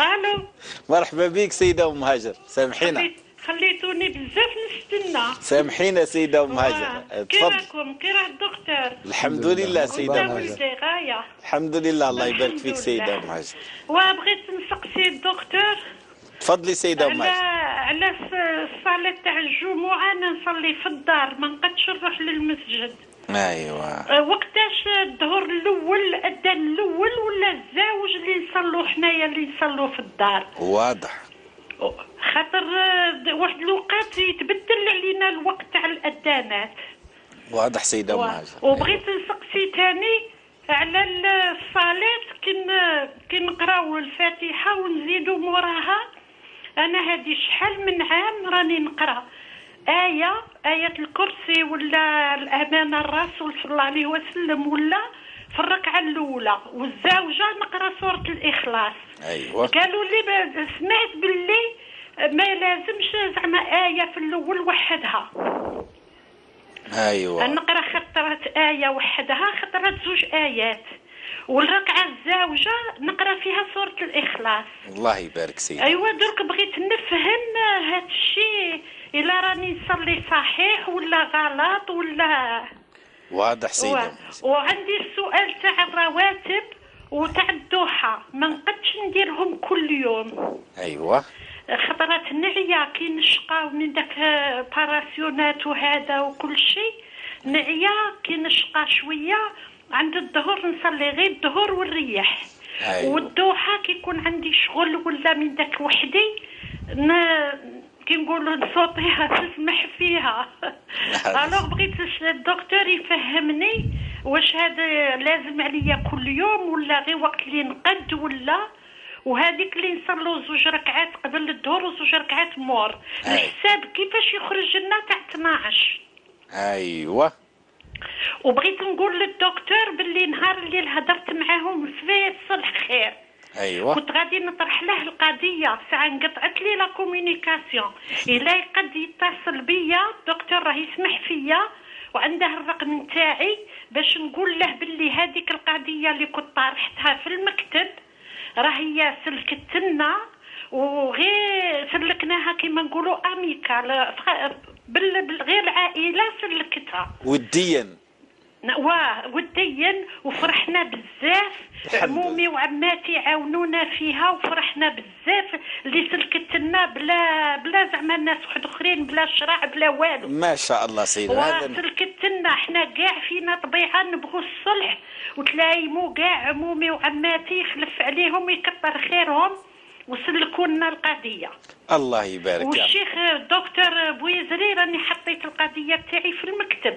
الو مرحبا بك سيدة أم هاجر، سامحينا خليتوني بزاف نستنى. سامحينا سيدة أم هاجر. كي راكم؟ كي راه الدكتور؟ الحمد لله سيدة أم هاجر. غاية الحمد لله، الله يبارك فيك سيدة أم هاجر. وبغيت نسقسي الدكتور. تفضلي سيدة أم هاجر. على الصلاة تاع الجمعة أنا نصلي في الدار، ما نقدش نروح للمسجد. ايوا وقتاش الظهر الاول، الاذان الاول ولا الزاوج اللي نصلوا حنايا اللي نصلوا في الدار؟ واضح، خاطر واحد الوقت يتبدل علينا الوقت تاع الاذانات. واضح سيدة أم هاجر. وبغيت نسقسي ثاني على الصلاة كي نقراو الفاتحة ونزيدو موراها. انا هذه شحال من عام راني نقرا آية الكرسي ولا الأمانة الرسول صلى الله عليه وسلم ولا في الركعة الأولى، والزوجة نقرأ سورة الإخلاص. أيوة. قالوا لي سمعت باللي ما لازمش زعما آية في الأول وحدها. أيوة. نقرأ خطرات آية وحدها، خطرات زوج آيات، والركعة الزوجة نقرأ فيها سورة الإخلاص. الله يبارك سيدي. أيوة درك بغيت نفهم هاد الشيء، إلا راني نصلي صحيح ولا غلط ولا. واضح سيدي. وعندي السؤال تاع الرواتب وتاع الضحى، ما نقدش نديرهم كل يوم. أيوة. خطرات نعيا كي نشقاو من داك باراسيونات وهذا وكل شيء، نعيا كي نشقى شوية عند الظهر نصلي غير الظهر والريح. أيوة. والضحى كي يكون عندي شغل ولا من داك وحدي كي نقولوا نصوتيها تسمح فيها. alors بغيت الدكتور يفهمني واش هذا لازم عليا كل يوم ولا غير وقت اللي نقد، ولا وهذيك اللي نصلوا زوج ركعات قبل الظهر وزوج ركعات مور. الحساب كيفاش يخرج لنا تاع 12. ايوه. وبغيت نقول للدكتور باللي نهار اللي هضرت معاهم في الصلح خير. ايوه. كنت غادي نطرح له القضية، ساعة انقطعت لي la communication. الا يقد يتصل بيا الدكتور راه يسمح فيا وعنده الرقم نتاعي باش نقول له باللي هذيك القضية اللي كنت طرحتها في المكتب راه هي سلكت لنا، وغير سلكناها كيما نقولوا amical، غير العائلة سلكتها وديا. وديا، وفرحنا بزاف. عمومي وعماتي عاونونا فيها وفرحنا بزاف اللي سلكت لنا بلا زعما الناس واحد اخرين، بلا شرع بلا والو. ما شاء الله سيدي. هذا سلكت لنا حنا كاع فينا طبيعة نبغوا الصلح وتلايموا كاع عمومي وعماتي، يخلف عليهم ويكثر خيرهم وسلكوا لنا القضية. الله يبارك. والشيخ الدكتور بويزري راني حطيت القضية تاعي في المكتب،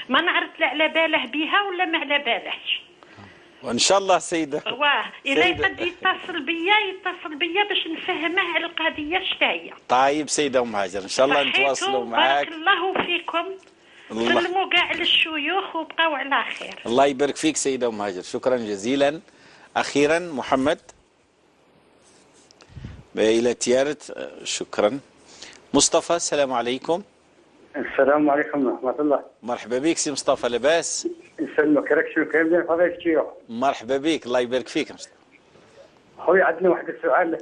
ما نعرف لا على باله بها ولا ما على بالهش. وان شاء الله سيده. واه الا يقد يتصل بيا يتصل بيا باش نفهمه على القضية شتاهي. طيب سيده ام هاجر ان شاء الله نتواصلوا معاك. بارك الله فيكم. سلموا كاع للشيوخ وبقاو على خير. الله يبارك فيك سيده ام هاجر، شكرا جزيلا. اخيرا محمد الى تيارت، شكرا. مصطفى السلام عليكم. السلام عليكم ورحمة الله. مرحبا بك سي مصطفى، لاباس؟ يسلمك، راك شنو كاين فضيلة الشيوخ؟ مرحبا بك، الله يبارك فيك مصطفى. خويا عندنا واحد السؤال،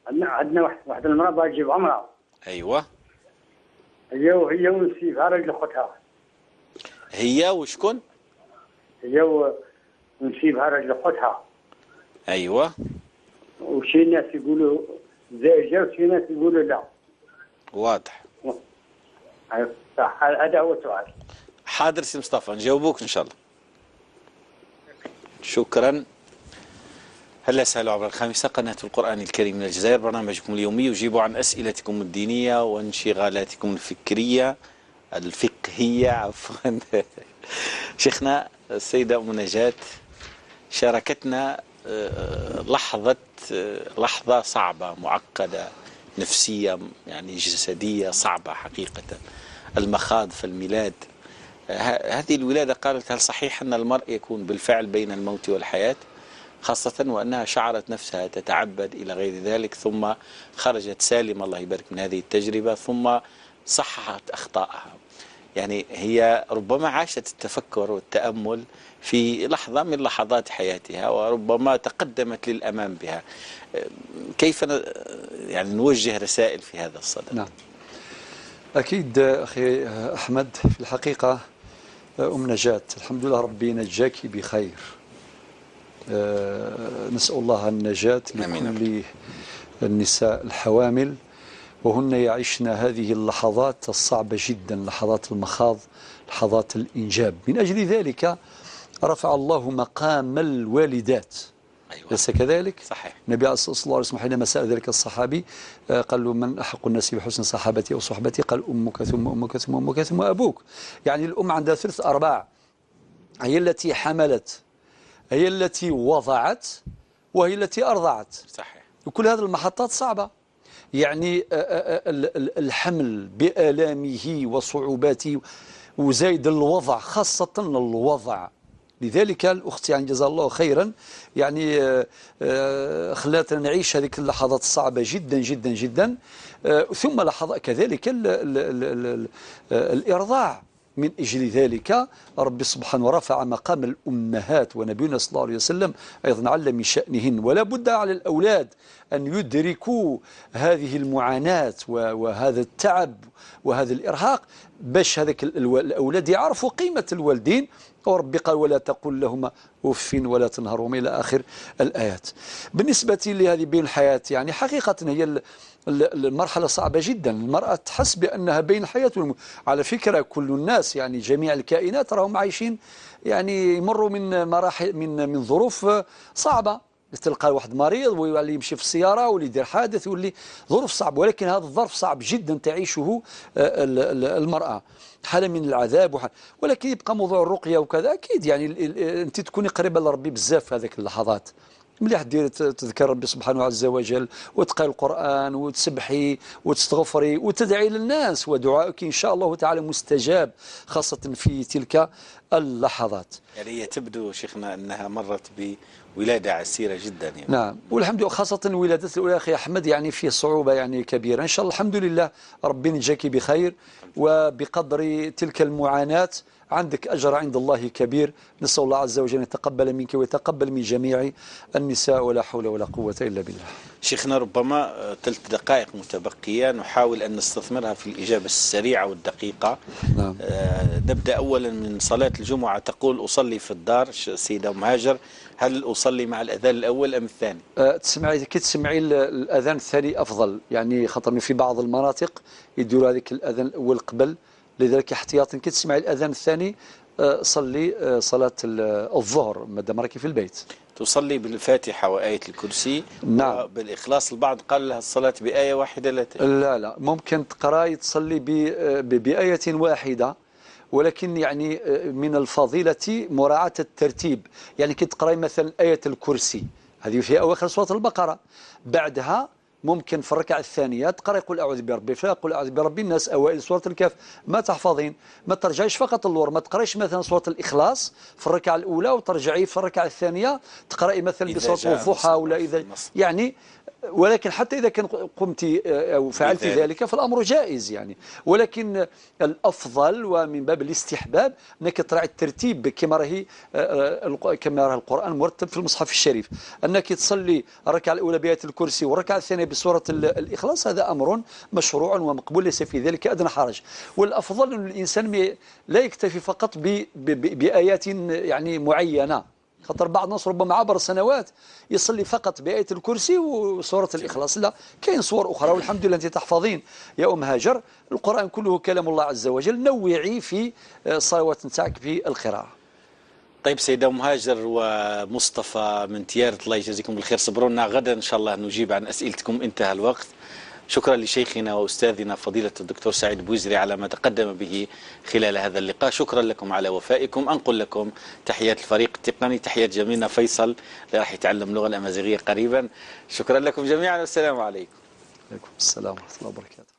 عندنا واحد المرأة باغا تجيب عمرها. ايوه. هي ونسيبها راجل اختها. هي وشكون؟ هي ونسيبها راجل اختها. ايوه. وشي ناس يقولوا زوجة وشي ناس يقولوا لا. واضح. صح، هذا هو السؤال. حاضر سي مصطفى، نجاوبوك ان شاء الله. شكرا. هلا سهلوا عبر الخامسة قناة القرآن الكريم من الجزائر، برنامجكم اليومي يجيب عن أسئلتكم الدينية وانشغالاتكم الفكرية الفقهية عفوا. شيخنا السيدة أم نجاة شاركتنا لحظة صعبة معقدة نفسية يعني جسدية صعبة حقيقة، المخاض في الميلاد. هذه الولادة قالت هل صحيح أن المرء يكون بالفعل بين الموت والحياة؟ خاصة وأنها شعرت نفسها تتعبد إلى غير ذلك، ثم خرجت سالمة الله يبارك من هذه التجربة، ثم صححت أخطائها. يعني هي ربما عاشت التفكر والتأمل في لحظة من لحظات حياتها، وربما تقدمت للأمام بها. كيف يعني نوجه رسائل في هذا الصدد؟ نعم أكيد أخي أحمد، في الحقيقة أم نجاة الحمد لله ربي نجاك بخير. نسأل الله النجاة لكل النساء الحوامل، وهن يعيشن هذه اللحظات الصعبة جدا، لحظات المخاض، لحظات الإنجاب. من أجل ذلك رفع الله مقام الوالدات. أيوة. ليس كذلك؟ صحيح. النبي صلى الله عليه وسلم حينما سأل ذلك الصحابي قال له من أحق الناس بحسن صحابتي أو صحبتي؟ قال أمك ثم أمك ثم أمك ثم أبوك. يعني الأم عندها ثلث أرباع، هي التي حملت، هي التي وضعت، وهي التي أرضعت. صحيح. وكل هذه المحطات صعبة. يعني الحمل بآلامه وصعوباته، وزايد الوضع، خاصة الوضع. لذلك الأخت يعني جزاها الله خيرا، يعني خلاتنا نعيش هذه اللحظات الصعبة جدا جدا جدا. ثم لحظة كذلك الإرضاع. من أجل ذلك ربي سبحانه رفع مقام الأمهات، ونبينا صلى الله عليه وسلم أيضا علم من شأنهن. ولا بد على الأولاد أن يدركوا هذه المعاناة وهذا التعب وهذا الإرهاق، باش هذاك الأولاد يعرفوا قيمة الوالدين. وربي قال ولا تقل لهما أف ولا تنهرهما إلى آخر الآيات. بالنسبة لهذه بين الحياة، يعني حقيقة هي المرحلة صعبة جدا. المرأة تحس بأنها بين الحياة والموت. على فكرة كل الناس يعني جميع الكائنات راهم عايشين، يعني يمروا من مراحل من ظروف صعبة. تلقى واحد مريض واللي يمشي في السيارة واللي يدير حادث واللي ظروف صعبة، ولكن هذا الظرف صعب جدا تعيشه المرأة، حالة من العذاب ولكن يبقى موضوع الرقية وكذا. أكيد يعني أنت تكوني قريبة لربي بزاف في هذيك اللحظات. مليح دير تذكر ربي سبحانه عز وجل، وتقرأ القرآن وتسبحي وتستغفري وتدعي للناس، ودعائك إن شاء الله تعالى مستجاب، خاصة في تلك اللحظات. يعني هي تبدو شيخنا أنها مرت بولادة عسيرة جدا يعني. نعم والحمد لله، خاصة الولادة الأولى أخي أحمد يعني فيه صعوبة يعني كبيرة. إن شاء الله الحمد لله ربي نجاك بخير، وبقدر تلك المعاناة عندك أجر عند الله كبير. نسأل الله عز وجل أن يتقبل منك ويتقبل من جميع النساء، ولا حول ولا قوة إلا بالله. شيخنا ربما 3 دقائق متبقية نحاول أن نستثمرها في الإجابة السريعة والدقيقة. نعم. نبدأ أولا من صلاة الجمعة. تقول أصلي في الدار سيدة أم هاجر، هل أصلي مع الأذان الأول أم الثاني؟ تسمعي كي تسمعي الأذان الثاني أفضل، يعني خاطر في بعض المناطق يديروا هذيك الأذان الأول قبل، لذلك احتياطا كي تسمعي الأذان الثاني صلي صلاة الظهر مادام راكي في البيت. تصلي بالفاتحة وآية الكرسي. نعم. بالإخلاص. البعض قال لها الصلاة بآية واحدة لا تجوز. لا لا، ممكن تقراي تصلي بآية واحدة، ولكن يعني من الفضيلة مراعاة الترتيب. يعني كي تقراي مثلا آية الكرسي هذه في أواخر سورة البقرة، بعدها ممكن في الركعة الثانية تقرأ قل أعوذ بربي الفلق، قل أعوذ برب الناس، أوائل سورة الكهف، ما تحفظين، ما ترجعيش فقط اللور، ما تقرأيش مثلا سورة الإخلاص في الركعة الأولى وترجعي في الركعة الثانية تقرأي مثلا بسورة الضحى ولا إذا يعني، ولكن حتى إذا كان قمت أو فعلت ذلك فالأمر جائز يعني، ولكن الأفضل ومن باب الاستحباب أنك تراعي الترتيب كما راهي كما راه القرآن مرتب في المصحف الشريف، أنك تصلي الركعة الأولى بآية الكرسي والركعة الثانية بسورة الإخلاص، هذا أمر مشروع ومقبول ليس في ذلك أدنى حرج. والأفضل أن الإنسان لا يكتفي فقط بآيات يعني معينة، خاطر بعض الناس ربما عبر سنوات يصلي فقط بآية الكرسي وسورة الإخلاص، لا، كاين صور أخرى والحمد لله أنت تحفظين يا أم هاجر، القرآن كله كلام الله عز وجل، نوعي في الصلوات نتاعك في القراءة. طيب سيدة أم هاجر ومصطفى من تيارة، الله يجازيكم بالخير، صبرونا غدا إن شاء الله نجيب عن أسئلتكم، انتهى الوقت. شكرا لشيخنا وأستاذنا فضيلة الدكتور سعيد بوزري على ما تقدم به خلال هذا اللقاء، شكرا لكم على وفائكم. أنقل لكم تحيات الفريق التقني، تحيات جميلنا فيصل اللي راح يتعلم اللغة الأمازيغية قريبا. شكرا لكم جميعا والسلام عليكم. عليكم السلام ورحمة الله وبركاته.